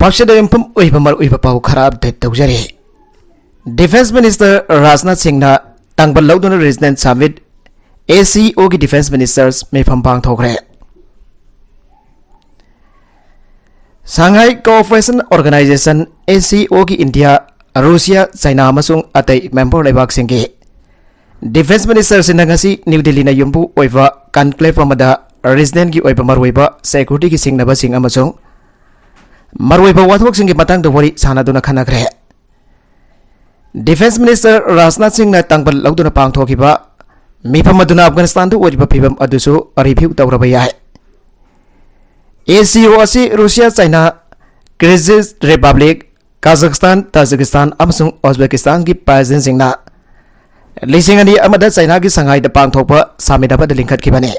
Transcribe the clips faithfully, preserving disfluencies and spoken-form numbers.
ꯄꯥꯎꯆꯦꯗ ꯌꯨꯝꯐꯝ ꯑꯣꯏꯕ ꯃꯔꯨꯑꯣꯏꯕ ꯄꯥꯎ ꯈꯔ ꯑꯞꯗꯦꯠ ꯇꯧꯖꯔꯤ꯫ ꯗꯤꯐꯦꯟꯁ ꯃꯤꯅꯤꯁꯇꯔ ꯔꯥꯖꯅꯥꯊ ꯁꯤꯡꯅ ꯇꯥꯡꯕ ꯂꯧꯗꯨꯅ ꯔꯤꯖꯅꯦꯜ ꯁꯃꯤꯠ, ꯑꯦ ꯁꯤ ꯑꯣꯒꯤ ꯗꯤꯐꯦꯟꯁ ꯃꯤꯅꯤꯁꯇꯔꯁ ꯃꯤꯐꯝ ꯄꯥꯡꯊꯣꯛꯈ꯭ꯔꯦ꯫ ꯁꯥꯡꯍꯥꯏ ꯀꯣꯑꯣꯄꯔꯦꯁꯟ ꯑꯣꯔꯒꯅꯥꯏꯖꯦꯁꯟ, ꯑꯦ ꯁꯤ ꯑꯣꯒꯤ ꯏꯟꯗꯤꯌꯥ, ꯔꯨꯁꯤꯌꯥ, ꯆꯥꯏꯅꯥ ꯑꯃꯁꯨꯡ ꯑꯇꯩ ꯃꯦꯝꯕꯔ ꯂꯩꯕꯥꯛꯁꯤꯡꯒꯤ ꯗꯤꯐꯦꯟꯁ ꯃꯤꯅꯤꯁꯇꯔꯁꯤꯡꯅ ꯉꯁꯤ ꯅ꯭ꯌꯨ ꯗꯤꯜꯂꯤꯅ ꯌꯨꯝꯕꯨ ꯑꯣꯏꯕ ꯀꯟꯀ꯭ꯂꯦꯕ ꯑꯃꯗ ꯔꯤꯖꯅꯦꯜꯒꯤ ꯑꯣꯏꯕ ꯃꯔꯨꯑꯣꯏꯕ ꯁꯦꯀ꯭ꯌꯨꯔꯤꯇꯤꯒꯤ ꯁꯤꯡꯅꯕꯁꯤꯡ ꯑꯃꯁꯨꯡ ꯃꯔꯨꯑꯣꯏꯕ ꯋꯥꯊꯣꯛꯁꯤꯡꯒꯤ ꯃꯇꯥꯡꯗ ꯋꯥꯔꯤ ꯁꯥꯟꯅꯗꯨꯅ ꯈꯟꯅꯈ꯭ꯔꯦ꯫ ꯗꯤꯐꯦꯟꯁ ꯃꯤꯅꯤꯁꯇꯔ ꯔꯥꯖꯅꯥꯊ ꯁꯤꯡꯅ ꯇꯥꯡꯕꯜ ꯂꯧꯗꯨꯅ ꯄꯥꯡꯊꯣꯛꯈꯤꯕ ꯃꯤꯐꯝ ꯑꯗꯨꯅ ꯑꯐꯒꯥꯅꯤꯁꯇꯥꯟꯗ ꯑꯣꯏꯔꯤꯕ ꯐꯤꯕꯝ ꯑꯗꯨꯁꯨ ꯔꯤꯚ꯭ꯌꯨ ꯇꯧꯔꯕ ꯌꯥꯏ꯫ ꯑꯦ ꯁꯤ ꯑꯣ ꯑꯁꯤ ꯔꯨꯁꯤꯌꯥ, ꯆꯥꯏꯅꯥ, ꯀꯤꯔꯒꯤꯖ ꯔꯤꯄꯕ꯭ꯂꯤꯛ, ꯀꯥꯖꯥꯈꯁꯇꯥꯟ, ꯇꯥꯖꯤꯀꯤꯁꯇꯥꯟ ꯑꯃꯁꯨꯡ ꯎꯖꯕꯦꯀꯤꯁꯇꯥꯟꯒꯤ ꯄ꯭ꯔꯦꯁꯤꯗꯦꯟꯁꯤꯡꯅ ꯂꯤꯁꯤꯡ ꯑꯅꯤ ꯑꯃꯗ ꯆꯥꯏꯅꯥꯒꯤ ꯁꯪꯍꯥꯏꯗ ꯄꯥꯡꯊꯣꯛꯄ ꯁꯃꯤꯠ ꯑꯃꯗ ꯂꯤꯡꯈꯠꯈꯤꯕꯅꯤ꯫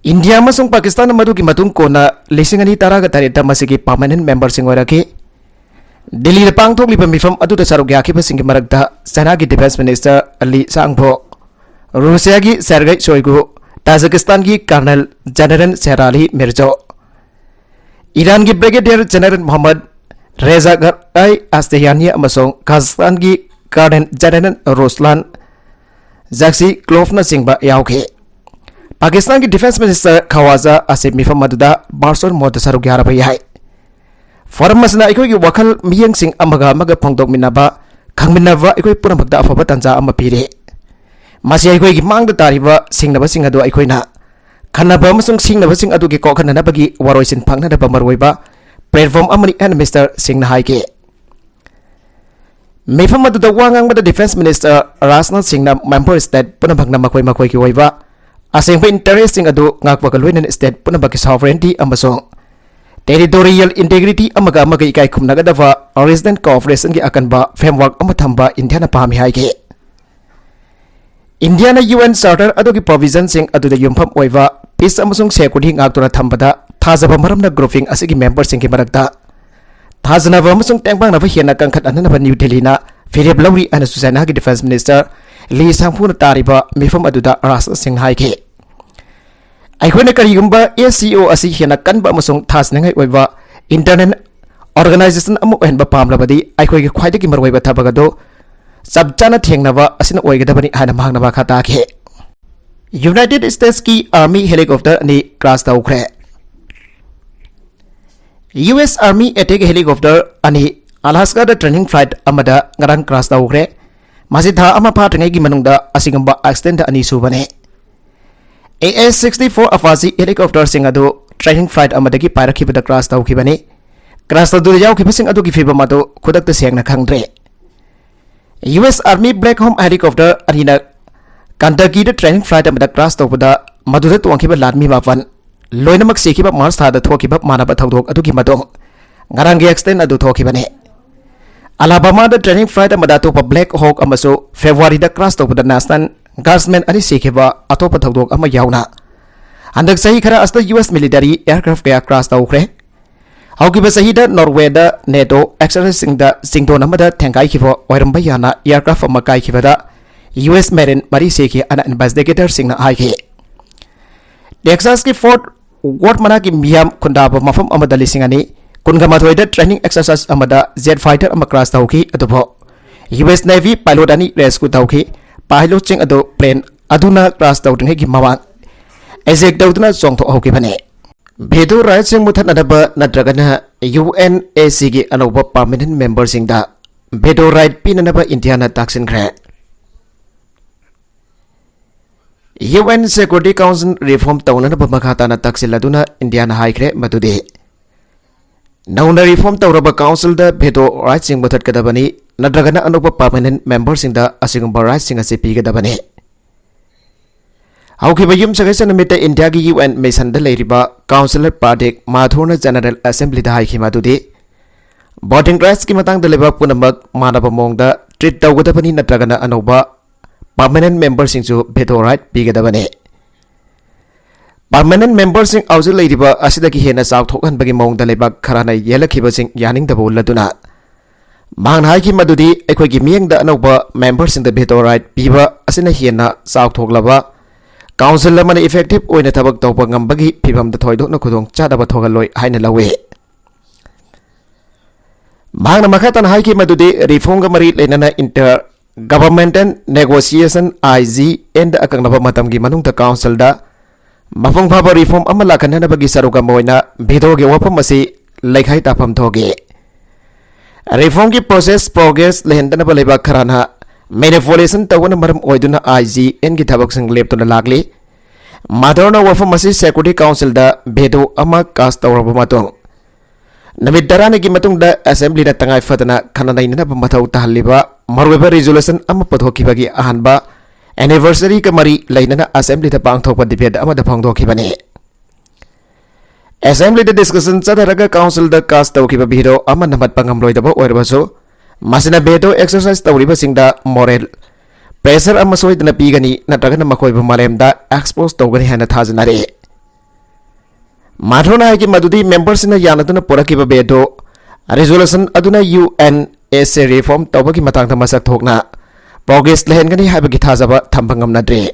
ꯏꯟꯗꯤꯌꯥ ꯑꯃꯁꯨꯡ ꯄꯥꯀꯤꯁꯇꯥꯟꯅ ꯃꯗꯨꯒꯤ ꯃꯇꯨꯡ ꯀꯣꯟꯅ ꯂꯤꯁꯤꯡ ꯑꯅꯤ ꯇꯔꯥꯒ ꯇꯔꯦꯠꯇ ꯃꯁꯤꯒꯤ ꯄꯔꯃꯅꯦꯟ ꯃꯦꯝꯕꯔꯁꯤꯡ ꯑꯣꯏꯔꯛꯈꯤ꯫ ꯗꯤꯜꯂꯤꯗ ꯄꯥꯡꯊꯣꯛꯂꯤꯕ ꯃꯤꯐꯝ ꯑꯗꯨꯗ ꯁꯔꯨꯛ ꯌꯥꯈꯤꯕꯁꯤꯡꯒꯤ ꯃꯔꯛꯇ ꯆꯥꯏꯅꯥꯒꯤ ꯗꯤꯐꯦꯟꯁ ꯃꯤꯅꯤꯁꯇꯔ ꯂꯤ ꯁꯥꯡꯐꯣ, ꯔꯨꯁꯤꯌꯥꯒꯤ ꯁꯦꯔꯒꯩ ꯁꯣꯏꯒꯨ, ꯇꯥꯖꯤꯀꯤꯁꯇꯥꯟꯒꯤ ꯀꯔꯅꯦꯜ ꯖꯦꯅꯔꯦꯜ ꯁꯦꯔꯥꯂꯤ ꯃꯤꯔꯖꯣ, ꯏꯔꯥꯟꯒꯤ ꯕ꯭ꯔꯤꯒꯦꯗꯤꯌꯔ ꯖꯦꯅꯔꯦꯜ ꯃꯣꯍꯝꯃꯗ ꯔꯦꯖꯥ ꯒꯔꯥꯏ ꯑꯁꯇꯦꯌꯥꯅꯤ ꯑꯃꯁꯨꯡ ꯀꯥꯖꯥꯈꯁꯇꯥꯟꯒꯤ ꯀꯔꯅꯦꯜ ꯖꯦꯅꯔꯦꯜ ꯔꯨꯁꯂꯥꯟ ꯖꯥꯛꯁꯤꯀ꯭ꯂꯣꯐꯅꯆꯤꯡꯕ ꯌꯥꯎꯈꯤ꯫ ꯄꯥꯀꯤꯁꯇꯥꯟꯒꯤ ꯗꯤꯐꯦꯟꯁ ꯃꯤꯅꯤꯁꯇꯔ ꯈꯋꯥꯖꯥ ꯑꯁꯤꯐ ꯃꯤꯐꯝ ꯑꯗꯨꯗ ꯚꯔꯆꯨꯑꯦꯜ ꯃꯣꯗꯇ ꯁꯔꯨꯛ ꯌꯥꯔꯕ ꯌꯥꯏ꯫ ꯐꯣꯔꯝ ꯑꯁꯤꯅ ꯑꯩꯈꯣꯏꯒꯤ ꯋꯥꯈꯜ ꯃꯤꯠꯌꯦꯡꯁꯤꯡ ꯑꯃꯒ ꯑꯃꯒ ꯐꯣꯡꯗꯣꯛꯃꯤꯟꯅꯕ, ꯈꯪꯃꯤꯟꯅꯕ ꯑꯩꯈꯣꯏ ꯄꯨꯝꯅꯃꯛꯇ ꯑꯐꯕ ꯇꯥꯟꯖꯥ ꯑꯃ ꯄꯤꯔꯤ꯫ ꯃꯁꯤ ꯑꯩꯈꯣꯏꯒꯤ ꯃꯥꯡꯗ ꯇꯥꯔꯤꯕ ꯁꯤꯡꯅꯕꯁꯤꯡ ꯑꯗꯨ ꯑꯩꯈꯣꯏꯅ ꯈꯟꯅꯕ ꯑꯃꯁꯨꯡ ꯁꯤꯡꯅꯕꯁꯤꯡ ꯑꯗꯨꯒꯤ ꯀꯣꯛꯍꯟꯅꯅꯕꯒꯤ ꯋꯥꯔꯣꯏꯁꯤꯟ ꯐꯪꯅꯅꯕ ꯃꯔꯨꯑꯣꯏꯕ ꯄ꯭ꯂꯦꯠꯐꯣꯔꯝ ꯑꯃꯅꯤ ꯍꯥꯏꯅ ꯃꯤꯁꯇꯔ ꯁꯤꯡꯅ ꯍꯥꯏꯈꯤ꯫ ꯃꯤꯐꯝ ꯑꯗꯨꯗ ꯋꯥ ꯉꯥꯡꯕꯗ ꯗꯤꯐꯦꯟꯁ ꯃꯤꯅꯤꯁꯇꯔ ꯔꯥꯖꯅꯥꯊ ꯁꯤꯡꯅ ꯃꯦꯝꯕꯔ ꯁ꯭ꯇꯦꯠ ꯄꯨꯝꯅꯃꯛꯅ ꯃꯈꯣꯏ ꯃꯈꯣꯏꯒꯤ ꯑꯣꯏꯕ ꯑꯁꯦꯡꯕ ꯏꯟꯇꯔꯦꯁꯁꯤꯡ ꯑꯗꯨ ꯉꯥꯛꯄꯒ ꯂꯣꯏꯅꯅ ꯁ꯭ꯇꯦꯠ ꯄꯨꯝꯅꯃꯛꯀꯤ ꯁꯣꯚꯔꯦꯟꯇꯤ ꯑꯃꯁꯨꯡ ꯇꯦꯔꯤꯇꯣꯔꯤꯌꯦꯜ ꯏꯟꯇꯦꯒ꯭ꯔꯤꯇꯤ ꯑꯃꯒ ꯑꯃꯒ ꯏꯀꯥꯏ ꯈꯨꯝꯅꯒꯗꯕ ꯔꯤꯖꯅꯦꯜ ꯀꯣꯑꯣꯄꯔꯦꯁꯟꯒꯤ ꯑꯀꯟꯕ ꯐ꯭ꯔꯦꯝꯋꯥꯔꯛ ꯑꯃ ꯊꯝꯕ ꯏꯟꯗꯤꯌꯥꯅ ꯄꯥꯝꯃꯤ ꯍꯥꯏꯈꯤ꯫ ꯏꯟꯗꯤꯌꯥꯅ ꯌꯨ ꯑꯦꯟ ꯆꯥꯔꯇꯔ ꯑꯗꯨꯒꯤ ꯄ꯭ꯔꯣꯚꯤꯖꯟꯁꯤꯡ ꯑꯗꯨꯗ ꯌꯨꯝꯐꯝ ꯑꯣꯏꯕ ꯄꯤꯁ ꯑꯃꯁꯨꯡ ꯁꯦꯀ꯭ꯌꯨꯔꯤꯇꯤ ꯉꯥꯛꯇꯨꯅ ꯊꯝꯕꯗ ꯊꯥꯖꯕ ꯃꯔꯝꯅ ꯒ꯭ꯔꯨꯞꯄꯤꯡ ꯑꯁꯤꯒꯤ ꯃꯦꯝꯕꯔꯁꯤꯡꯒꯤ ꯃꯔꯛꯇ ꯊꯥꯖꯅꯕ ꯑꯃꯁꯨꯡ ꯇꯦꯡꯕꯥꯡꯅꯕ ꯍꯦꯟꯅ ꯀꯟꯈꯠꯍꯟꯅꯕ ꯅ꯭ꯌꯨ ꯗꯤꯜꯂꯤꯅ ꯐꯤꯔꯦꯞ ꯂꯧꯔꯤ ꯍꯥꯏꯅꯁꯨ ꯆꯥꯏꯅꯥꯒꯤ ꯗꯤꯐꯦꯟꯁ ꯃꯤꯅꯤꯁꯇꯔ ꯂꯤ ꯁꯥꯡꯐꯨꯅ ꯇꯥꯔꯤꯕ ꯃꯤꯐꯝ ꯑꯗꯨꯗ ꯔꯥꯖꯅꯥꯊ ꯁꯤꯡꯅ ꯍꯥꯏꯈꯤ꯫ ꯑꯩꯈꯣꯏꯅ ꯀꯔꯤꯒꯨꯝꯕ ꯑꯦ ꯁꯤ ꯑꯣ ꯑꯁꯤ ꯍꯦꯟꯅ ꯀꯟꯕ ꯑꯃꯁꯨꯡ ꯊꯥꯖꯅꯤꯡꯉꯥꯏ ꯑꯣꯏꯕ Internal organization ꯑꯃ ꯑꯣꯏꯍꯟꯕ ꯄꯥꯝꯂꯕꯗꯤ ꯑꯩꯈꯣꯏꯒꯤ ꯈ꯭ꯋꯥꯏꯗꯒꯤ ꯃꯔꯨꯑꯣꯏꯕ ꯊꯕꯛ ꯑꯗꯨ ꯆꯞ ꯆꯥꯅ ꯊꯦꯡꯅꯕ ꯑꯁꯤꯅ ꯑꯣꯏꯒꯗꯕꯅꯤ ꯍꯥꯏꯅ ꯃꯍꯥꯛꯅ ꯃꯈꯥ ꯇꯥꯈꯤ꯫ United Statesꯀꯤ Army helicopter ꯑꯅꯤ crash ꯇꯧꯈ꯭ꯔꯦ꯫ U S Army attack helicopter ꯑꯅꯤ Alaskaꯗ training flight ꯑꯃꯗ ꯉꯔꯥꯡ crash ꯇꯧꯈ꯭ꯔꯦ꯫ ꯃꯁꯤ ꯊꯥ ꯑꯃ ꯐꯥꯗ꯭ꯔꯤꯉꯩꯒꯤ ꯃꯅꯨꯡꯗ ꯑꯁꯤꯒꯨꯝꯕ accident ꯑꯅꯤ ꯁꯨꯕꯅꯤ꯫ A S sixty-four Apache helicopterꯁꯤꯡ ꯑꯗꯨ training flight ꯑꯃꯗꯒꯤ ꯄꯥꯏꯔꯛꯈꯤꯕꯗ crash ꯇꯧꯈꯤꯕꯅꯤ꯫ Crash ꯇꯧꯗꯨꯅ ꯌꯥꯎꯈꯤꯕꯁꯤꯡ ꯑꯗꯨꯒꯤ ꯐꯤꯕꯝ ꯑꯗꯨ ꯈꯨꯗꯛꯇ ꯁꯦꯡꯅ ꯈꯪꯗ꯭ꯔꯦ꯫ U S Army Black Hawk helicopter ꯑꯅꯤꯅ Kentuckyꯗ training flight ꯑꯃꯗ crash ꯇꯧꯕꯗ ꯃꯗꯨꯗ ꯇꯣꯡꯈꯤꯕ ꯂꯥꯟꯃꯤ ꯃꯥꯄꯟ ꯂꯣꯏꯅꯃꯛ ꯁꯤꯈꯤꯕ March ꯊꯥꯗ ꯊꯣꯛꯈꯤꯕ ꯃꯥꯟꯅꯕ ꯊꯧꯗꯣꯛ ꯑꯗꯨꯒꯤ ꯃꯇꯨꯡ ꯉꯔꯥꯡꯒꯤ accident ꯑꯗꯨ ꯊꯣꯛꯈꯤꯕꯅꯤ꯫ Alabamaꯗ training flight ꯑꯃꯗ ꯑꯇꯣꯞꯄ Black Hawk ꯑꯃꯁꯨ Februaryꯗ crash ꯇꯧꯕꯗ National Guardsmen ꯑꯅꯤ ꯁꯤꯈꯤꯕ ꯑꯇꯣꯞꯄ ꯊꯧꯗꯣꯛ ꯑꯃ ꯌꯥꯎꯅ ꯍꯟꯗꯛ ꯆꯍꯤ ꯈꯔ ꯑꯁꯤꯗ U S military aircraft ꯀꯌꯥ crash ꯇꯧꯈ꯭ꯔꯦ꯫ ꯍꯧꯈꯤꯕ ꯆꯍꯤꯗ Norwayꯗ NATO exerciseꯁꯤꯡꯗ ꯆꯤꯡꯗꯣꯟ ꯑꯃꯗ ꯊꯦꯡꯒꯥꯏꯈꯤꯕ ꯑꯣꯏꯔꯝꯕ ꯌꯥꯅ aircraft ꯑꯃ ꯀꯥꯏꯈꯤꯕꯗ U S Marine ꯃꯔꯤ ꯁꯤꯈꯤ ꯍꯥꯏꯅ investigatorꯁꯤꯡꯅ ꯍꯥꯏꯈꯤ꯫ Texasꯀꯤ Fort Worth ꯃꯅꯥꯛꯀꯤ ꯃꯤꯌꯥꯝ ꯈꯨꯟꯗꯥꯕ ꯃꯐꯝ ꯑꯃꯗ ꯂꯤꯁꯤꯡ ꯑꯅꯤ ꯀꯨꯟꯒ ꯃꯥꯊꯣꯏꯗ training exercise ꯑꯃꯗ jet fighter ꯑꯃ crash ꯇꯧꯈꯤ, ꯑꯗꯨꯕꯨ U S Navy pilot ꯑꯅꯤ rescue ꯇꯧꯈꯤ꯫ Pilotꯁꯤꯡ ꯑꯗꯨ plane ꯑꯗꯨꯅ crash ꯇꯧꯗ꯭ꯔꯤꯉꯩꯒꯤ ꯃꯃꯥꯡ eject ꯇꯧꯗꯨꯅ ꯆꯣꯡꯊꯣꯛꯍꯧꯈꯤꯕꯅꯤ꯫ Veto rightꯁꯤꯡ ꯃꯨꯊꯠꯅꯅꯕ ꯅꯠꯇ꯭ꯔꯒꯅ UNACꯒꯤ ꯑꯅꯧꯕ permanent memberꯁꯤꯡꯗ veto right ꯄꯤꯅꯅꯕ ꯏꯟꯗꯤꯌꯥꯅ ꯇꯥꯛꯁꯤꯟꯈ꯭ꯔꯦ꯫ UN Security Council reform ꯇꯧꯅꯅꯕ ꯃꯈꯥ ꯇꯥꯅ ꯇꯥꯛꯁꯤꯜꯂꯗꯨꯅ ꯏꯟꯗꯤꯌꯥꯅ ꯍꯥꯏꯈ꯭ꯔꯦ ꯃꯗꯨꯗꯤ ꯅꯧꯅ reform ꯇꯧꯔꯕ councilꯗ veto rightꯁꯤꯡ ꯃꯨꯊꯠꯀꯗꯕꯅꯤ ꯅꯠꯇ꯭ꯔꯒꯅ ꯑꯅꯧꯕ permanent memberꯁꯤꯡꯗ ꯑꯁꯤꯒꯨꯝꯕ rightꯁꯤꯡ ꯑꯁꯤ ꯄꯤꯒꯗꯕꯅꯤ꯫ ꯍꯧꯈꯤꯕ ꯌꯨꯝꯁꯀꯩꯁ ꯅꯨꯃꯤꯠꯇ ꯏꯟꯗꯤꯌꯥꯒꯤ UN missionꯗ ꯂꯩꯔꯤꯕ councillor Pradeep Mathurꯅ General Assemblyꯗ ꯍꯥꯏꯈꯤ ꯃꯗꯨꯗꯤ voting rightsꯀꯤ ꯃꯇꯥꯡꯗ ꯂꯩꯕꯥꯛ ꯄꯨꯝꯅꯃꯛ ꯃꯥꯟꯅꯕ ꯃꯑꯣꯡꯗ treat ꯇꯧꯒꯗꯕꯅꯤ ꯅꯠꯇ꯭ꯔꯒꯅ ꯑꯅꯧꯕ permanent memberꯁꯤꯡꯁꯨ veto right ꯄꯤꯒꯗꯕꯅꯤ꯫ Permanent memberꯁꯤꯡ ꯍꯧꯖꯤꯛ ꯂꯩꯔꯤꯕ ꯑꯁꯤꯗꯒꯤ ꯍꯦꯟꯅ ꯆꯥꯎꯊꯣꯛꯍꯟꯕꯒꯤ ꯃꯑꯣꯡꯗ ꯂꯩꯕꯥꯛ ꯈꯔꯅ ꯌꯦꯜꯂꯛꯈꯤꯕꯁꯤꯡ ꯌꯥꯅꯤꯡꯗꯕ ꯎꯠꯂꯗꯨꯅ ꯃꯍꯥꯛꯅ ꯍꯥꯏꯈꯤ ꯃꯗꯨꯗꯤ ꯑꯩꯈꯣꯏꯒꯤ ꯃꯤꯠꯌꯦꯡꯗ ꯑꯅꯧꯕ memberꯁꯤꯡꯗ veto right ꯄꯤꯕ ꯑꯁꯤꯅ ꯍꯦꯟꯅ ꯆꯥꯎꯊꯣꯛꯂꯕ council ꯑꯃꯅ effective ꯑꯣꯏꯅ ꯊꯕꯛ ꯇꯧꯕ ꯉꯝꯕꯒꯤ ꯐꯤꯚꯝꯗ ꯊꯣꯏꯗꯣꯛꯅ ꯈꯨꯗꯣꯡꯆꯥꯗꯕ ꯊꯣꯛꯍꯜꯂꯣꯏ ꯍꯥꯏꯅ ꯂꯧꯏ꯫ ꯃꯍꯥꯛꯅ ꯃꯈꯥ ꯇꯥꯅ ꯍꯥꯏꯈꯤ ꯃꯗꯨꯗꯤ reformꯒ ꯃꯔꯤ ꯂꯩꯅꯅ inter governmental negotiation, IGNꯗ ꯑꯀꯛꯅꯕ ꯃꯇꯝꯒꯤ ꯃꯅꯨꯡꯗ councilꯗ ꯃꯄꯨꯡ ꯐꯥꯕ reform ꯑꯃ ꯂꯥꯛꯍꯟꯅꯕꯒꯤ ꯁꯔꯨꯛ ꯑꯃ ꯑꯣꯏꯅ vetoꯒꯤ ꯋꯥꯐꯝ ꯑꯁꯤ ꯂꯩꯈꯥꯏ ꯇꯥꯐꯝ ꯊꯣꯛꯏ꯫ Reformꯒꯤ process progress ꯂꯩꯍꯟꯗꯅꯕ ꯂꯩꯕꯥꯛ ꯈꯔꯅ manipulation ꯇꯧꯕꯅ ꯃꯔꯝ ꯑꯣꯏꯗꯨꯅ IGNꯒꯤ ꯊꯕꯛꯁꯤꯡ ꯂꯦꯞꯇꯨꯅ ꯂꯥꯛꯂꯤ꯫ ꯃꯥꯙꯧꯅ ꯋꯥꯐꯝ ꯑꯁꯤ Security Councilꯗ veto ꯑꯃ cast ꯇꯧꯔꯕ ꯃꯇꯨꯡ, ꯅꯨꯃꯤꯠ ꯇꯔꯥꯅꯤꯒꯤ ꯃꯇꯨꯡꯗ Assemblyꯅ ꯇꯉꯥꯏ ꯐꯗꯅ ꯈꯟꯅ ꯅꯩꯅꯅꯕ ꯃꯊꯧ ꯇꯥꯍꯜꯂꯤꯕ ꯃꯔꯨꯑꯣꯏꯕ resolution ꯑꯃ ꯄꯨꯊꯣꯛꯈꯤꯕꯒꯤ ꯑꯍꯥꯟꯕ anniversaryꯒ ꯃꯔꯤ ꯂꯩꯅꯅ Assemblyꯗ ꯄꯥꯡꯊꯣꯛꯄ debate ꯑꯃꯗ ꯐꯣꯡꯗꯣꯛꯈꯤꯕꯅꯤ꯫ Assemblyꯗ discussion ꯆꯠꯊꯔꯒ councilꯗ cast ꯇꯧꯈꯤꯕ veto ꯑꯃ ꯅꯝꯍꯠꯄ ꯉꯝꯂꯣꯏꯗꯕ ꯑꯣꯏꯔꯕꯁꯨ, ꯃꯁꯤꯅ veto exercise ꯇꯧꯔꯤꯕꯁꯤꯡꯗ moral pressure ꯑꯃ ꯁꯣꯏꯗꯅ ꯄꯤꯒꯅꯤ, ꯅꯠꯇ꯭ꯔꯒꯅ ꯃꯈꯣꯏꯕꯨ ꯃꯥꯂꯦꯝꯗ expose ꯇꯧꯒꯅꯤ ꯍꯥꯏꯅ ꯊꯥꯖꯅꯔꯤ꯫ ꯃꯥꯙꯧꯅ ꯍꯥꯏꯈꯤ ꯃꯗꯨꯗꯤ memberꯁꯤꯡꯅ ꯌꯥꯅꯗꯨꯅ ꯄꯨꯔꯛꯈꯤꯕ veto resolution ꯑꯗꯨꯅ UNSA reform ꯇꯧꯕꯒꯤ ꯃꯇꯥꯡꯗ ꯃꯁꯛ ꯊꯣꯛꯅ progress ꯂꯩꯍꯟꯒꯅꯤ ꯍꯥꯏꯕꯒꯤ ꯊꯥꯖꯕ ꯊꯝꯕ ꯉꯝꯅꯗ꯭ꯔꯤ꯫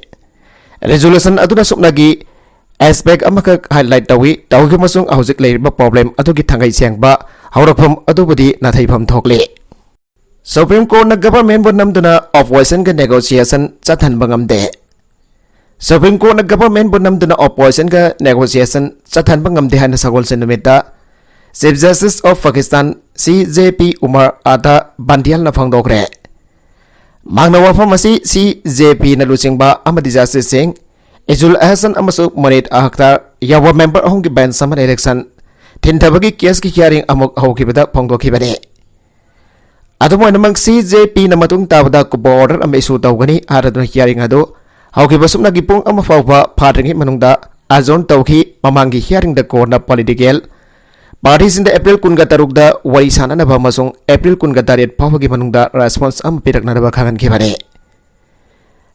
Resolution ꯑꯗꯨꯅ ꯁꯨꯞꯅꯒꯤ aspect ꯑꯃꯈꯛ highlight ꯇꯧꯏ, ꯇꯧꯈꯤꯕ ꯑꯃꯁꯨꯡ ꯍꯧꯖꯤꯛ ꯂꯩꯔꯤꯕ problem ꯑꯗꯨꯒꯤ ꯊꯥꯡꯒꯩ ꯁꯦꯡꯕ ꯍꯧꯔꯛꯐꯝ ꯑꯗꯨꯕꯨꯗꯤ ꯅꯥꯊꯩꯐꯝ ꯊꯣꯛꯂꯤ꯫ Supreme Courtꯅ governmentꯕꯨ ꯅꯝꯗꯨꯅ oppositionꯒ negotiation ꯆꯠꯍꯟꯕ ꯉꯝꯗꯦ꯫ Supreme Courtꯅ governmentꯕꯨ ꯅꯝꯗꯨꯅ oppositionꯒ negotiation ꯆꯠꯍꯟꯕ ꯉꯝꯗꯦ ꯍꯥꯏꯅ ꯁꯒꯣꯜꯁꯦꯟ ꯅꯨꯃꯤꯠꯇ Chief Justice of Pakistan, CJP Umar Ata Bandialꯅ ꯐꯣꯡꯗꯣꯛꯈ꯭ꯔꯦ꯫ ꯃꯍꯥꯛꯅ ꯋꯥꯐꯝ ꯑꯁꯤ CJPꯅ ꯂꯨꯆꯤꯡꯕ ꯑꯃꯗꯤ Justiceꯁꯤꯡ ꯏꯖꯨꯜ ꯑꯍꯁꯟ ꯑꯃꯁꯨꯡ ꯃꯨꯅꯤꯠ ꯑꯈꯇꯔ ꯌꯥꯎꯕ member ꯑꯍꯨꯝꯒꯤ bench ꯑꯃꯅ election ꯊꯤꯟꯊꯕꯒꯤ caseꯀꯤ hearing ꯑꯃꯨꯛ ꯍꯧꯈꯤꯕꯗ ꯐꯣꯡꯗꯣꯛꯈꯤꯕꯅꯤ꯫ ꯑꯗꯨꯝ ꯑꯣꯏꯅꯃꯛ, CJPꯅ ꯃꯇꯨꯡ ꯇꯥꯕꯗ ꯀꯨꯞꯄ order ꯑꯃ issue ꯇꯧꯒꯅꯤ ꯍꯥꯏꯔꯗꯨꯅ hearing ꯑꯗꯨ ꯍꯧꯈꯤꯕ ꯁꯨꯞꯅꯒꯤ ꯄꯨꯡ ꯑꯃ ꯐꯥꯎꯕ ꯐꯥꯗ꯭ꯔꯤꯉꯩ ꯃꯅꯨꯡꯗ adjourn ꯇꯧꯈꯤ꯫ ꯃꯃꯥꯡꯒꯤ hearingꯗ courtꯅ political partyꯁꯤꯡꯗ April ꯀꯨꯟꯒ ꯇꯔꯨꯛꯇ ꯋꯥꯔꯤ ꯁꯥꯟꯅꯅꯕ ꯑꯃꯁꯨꯡ April ꯀꯨꯟꯒ ꯇꯔꯦꯠ ꯐꯥꯎꯕꯒꯤ ꯃꯅꯨꯡꯗ response ꯑꯃ ꯄꯤꯔꯛꯅꯅꯕ ꯈꯪꯍꯟꯈꯤꯕꯅꯤ꯫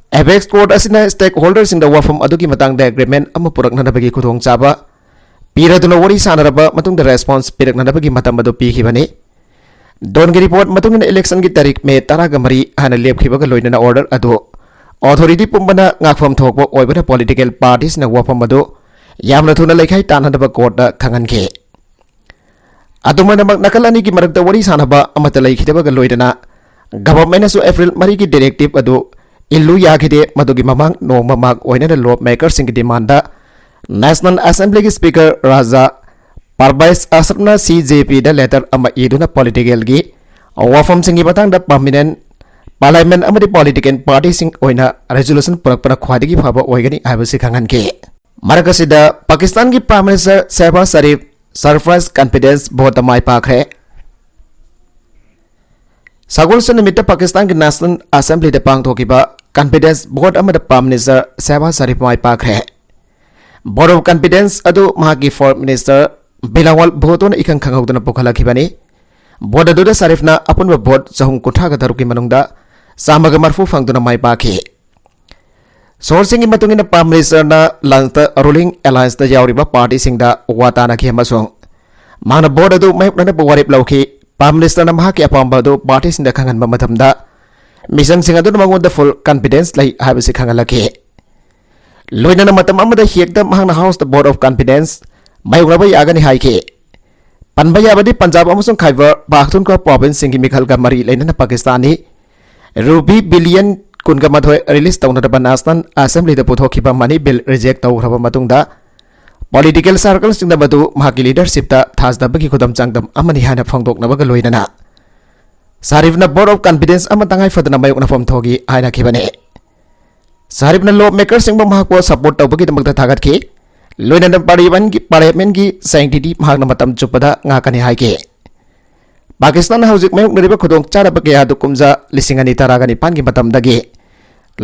Apex Court ꯑꯁꯤꯅ stakeholderꯁꯤꯡꯗ ꯋꯥꯐꯝ ꯑꯗꯨꯒꯤ ꯃꯇꯥꯡꯗ agreement ꯑꯃ ꯄꯨꯔꯛꯅꯅꯕꯒꯤ ꯈꯨꯗꯣꯡꯆꯥꯕ ꯄꯤꯔꯗꯨꯅ ꯋꯥꯔꯤ ꯁꯥꯟꯅꯔꯕ ꯃꯇꯨꯡꯗ response ꯄꯤꯔꯛꯅꯅꯕꯒꯤ ꯃꯇꯝ ꯑꯗꯨ ꯄꯤꯈꯤꯕꯅꯤ꯫ Dawnꯒꯤ report ꯃꯇꯨꯡ ꯏꯟꯅ electionꯒꯤ ꯇꯥꯔꯤꯛ May ꯇꯔꯥꯒ ꯃꯔꯤ ꯍꯥꯏꯅ ꯂꯦꯞꯈꯤꯕꯒ ꯂꯣꯏꯅꯅ order ꯑꯗꯨ authority ꯄꯨꯝꯕꯅ ꯉꯥꯛꯐꯝ ꯊꯣꯛꯄ ꯑꯣꯏꯕꯅ political partyꯁꯤꯡꯅ ꯋꯥꯐꯝ ꯑꯗꯨ ꯌꯥꯝꯅ ꯊꯨꯅ ꯂꯩꯈꯥꯏ ꯇꯥꯅꯅꯕ courtꯇ ꯈꯪꯍꯟꯈꯤ꯫ ꯑꯗꯨꯝ ꯑꯣꯏꯅꯃꯛ, ꯅꯥꯀꯜ ꯑꯅꯤꯒꯤ ꯃꯔꯛꯇ ꯋꯥꯔꯤ ꯁꯥꯅꯕ ꯑꯃꯠꯇ ꯂꯩꯈꯤꯗꯕꯒ ꯂꯣꯏꯅꯅ government ꯅꯁꯨ April ꯃꯔꯤꯒꯤ directive ꯑꯗꯨ ꯏꯜꯂꯨ ꯌꯥꯈꯤꯗꯦ꯫ ꯃꯗꯨꯒꯤ ꯃꯃꯥꯡ ꯅꯣꯡꯃ ꯃꯥꯔꯛ ꯑꯣꯏꯅꯅ law maker ꯁꯤꯡꯒꯤ demand ꯗ National Assembly ꯒꯤ Speaker ꯔꯥꯖꯥ ꯄꯔꯚꯦꯖ ꯑꯁꯔꯐꯅ C J P ꯗ letter ꯑꯃ ꯏꯗꯨꯅ political ꯒꯤ ꯋꯥꯐꯝꯁꯤꯡꯒꯤ ꯃꯇꯥꯡꯗ permanent parliament ꯑꯃꯗꯤ political party ꯁꯤꯡ ꯑꯣꯏꯅ resolution ꯄꯨꯔꯛꯄꯅ ꯈ꯭ꯋꯥꯏꯗꯒꯤ ꯐꯕ ꯑꯣꯏꯒꯅꯤ ꯍꯥꯏꯕꯁꯤ ꯈꯪꯍꯟꯈꯤ꯫ ꯃꯔꯛ ꯑꯁꯤꯗ, ꯄꯥꯀꯤꯁꯇꯥꯟꯒꯤ Prime Minister ꯁꯦꯍꯕꯥꯖ Sharif surprise confidence vote ꯇ ꯃꯥꯏ ꯄꯥꯛꯈ꯭ꯔꯦ꯫ ꯁꯒꯣꯜꯁꯦꯟ ꯅꯨꯃꯤꯠꯇ ꯄꯥꯀꯤꯁꯇꯥꯟꯒꯤ National Assembly ꯗ ꯄꯥꯡꯊꯣꯛꯈꯤꯕ confidence vote ꯑꯃꯗ Prime Minister ꯁꯦꯍꯕꯥꯖ Sharif my ꯄꯥꯛꯈ꯭ꯔꯦ꯫ Vote of confidence ꯑꯗꯨ ꯃꯍꯥꯛꯀꯤ Foreign Minister ꯕꯤꯂꯥꯋꯜ ꯚꯨꯇꯣꯅ ꯏꯈꯪ ꯈꯪꯍꯧꯗꯅ ꯄꯨꯈꯠꯂꯛꯈꯤꯕꯅꯤ꯫ Vote ꯑꯗꯨꯗ ꯁꯔꯤꯐꯅ ꯑꯄꯨꯟꯕ vote ꯆꯍꯨꯝ ꯀꯨꯟꯊ꯭ꯔꯥꯒ ꯇꯔꯨꯛꯀꯤ ꯃꯅꯨꯡꯗ ꯆꯥꯝꯃꯒ ꯃꯔꯤꯐꯨ ꯐꯪꯗꯨꯅ ꯃꯥꯏ ꯄꯥꯛꯈꯤ꯫ Source ꯁꯤꯡꯒꯤ ꯃꯇꯨꯡ ꯏꯟꯅ, Prime Minister ꯅ lunch ꯇ ruling alliance ꯇ ꯌꯥꯎꯔꯤꯕ party ꯁꯤꯡꯗ ꯋꯥ ꯇꯥꯅꯈꯤ ꯑꯃꯁꯨꯡ ꯃꯍꯥꯛꯅ vote ꯑꯗꯨ ꯃꯥꯌꯣꯛꯅꯅꯕ ꯋꯥꯔꯦꯞ ꯂꯧꯈꯤ꯫ Prime Minister ꯅ ꯃꯍꯥꯛꯀꯤ ꯑꯄꯥꯝꯕ ꯑꯗꯨ party ꯁꯤꯡꯗ ꯈꯪꯍꯟꯕ ꯃꯇꯝꯗ, ꯃꯤꯆꯪꯁꯤꯡ ꯑꯗꯨꯅ ꯃꯉꯣꯟꯗ full confidence ꯂꯩ ꯍꯥꯏꯕꯁꯤ ꯈꯪꯍꯜꯂꯛꯈꯤ꯫ ꯂꯣꯏꯅꯅ ꯃꯇꯝ ꯑꯃꯗ ꯍꯦꯛꯇ ꯃꯍꯥꯛꯅ House ꯇ vote of confidence ꯃꯥꯌꯣꯛꯅꯕ ꯌꯥꯒꯅꯤ ꯍꯥꯏꯈꯤ꯫ ꯄꯟꯕ ꯌꯥꯕꯗꯤ, ꯄꯟꯖꯥꯕ ꯑꯃꯁꯨꯡ ꯈꯥꯏꯕꯔ ꯄꯥꯈꯇꯨꯟꯈ꯭ꯋꯥ province ꯁꯤꯡꯒꯤ ꯃꯤꯈꯜꯒ ꯃꯔꯤ ꯂꯩꯅꯅ ꯄꯥꯀꯤꯁꯇꯥꯟꯅꯤ ꯔꯨꯄꯤ ꯕꯤꯂꯤꯌꯟ ꯀꯨꯟꯒ ꯃꯥꯊꯣꯏ release ꯇꯧꯅꯅꯕ National Assembly ꯗ ꯄꯨꯊꯣꯛꯈꯤꯕ money bill reject ꯇꯧꯈ꯭ꯔꯕ ꯃꯇꯨꯡꯗ, political circle ꯁꯤꯡꯅ ꯃꯗꯨ ꯃꯍꯥꯛꯀꯤ leadership ꯇ ꯊꯥꯖꯗꯕꯒꯤ ꯈꯨꯗꯝ ꯆꯥꯡꯗꯝ ꯑꯃꯅꯤ ꯍꯥꯏꯅ ꯐꯣꯡꯗꯣꯛꯅꯕꯒ ꯂꯣꯏꯅꯅ, ꯁꯔꯤꯐꯅ vote of confidence ꯑꯃ ꯇꯉꯥꯏ ꯐꯗꯅ ꯃꯥꯌꯣꯛꯅꯐꯝ ꯊꯣꯛꯏ ꯍꯥꯏꯅꯈꯤꯕꯅꯤ꯫ ꯁꯔꯤꯐꯅ law maker ꯁꯤꯡꯕꯨ ꯃꯍꯥꯛꯄꯨ support ꯇꯧꯕꯒꯤꯗꯃꯛꯇ ꯊꯥꯒꯠꯈꯤ꯫ ꯂꯣꯏꯅꯅ parliament ꯀꯤ, parliament ꯀꯤ sanctity ꯃꯍꯥꯛꯅ ꯃꯇꯝ ꯆꯨꯞꯄꯗ ꯉꯥꯛꯀꯅꯤ ꯍꯥꯏꯈꯤ꯫ ꯄꯥꯀꯤꯁꯇꯥꯟꯅ ꯍꯧꯖꯤꯛ ꯃꯥꯌꯣꯛꯅꯔꯤꯕ ꯈꯨꯗꯣꯡꯆꯥꯗꯕ ꯀꯌꯥ ꯑꯗꯨ ꯀꯨꯝꯖꯥ ꯂꯤꯁꯤꯡ ꯑꯅꯤ ꯇꯔꯥꯒ ꯅꯤꯄꯥꯟꯒꯤ ꯃꯇꯝꯗꯒꯤ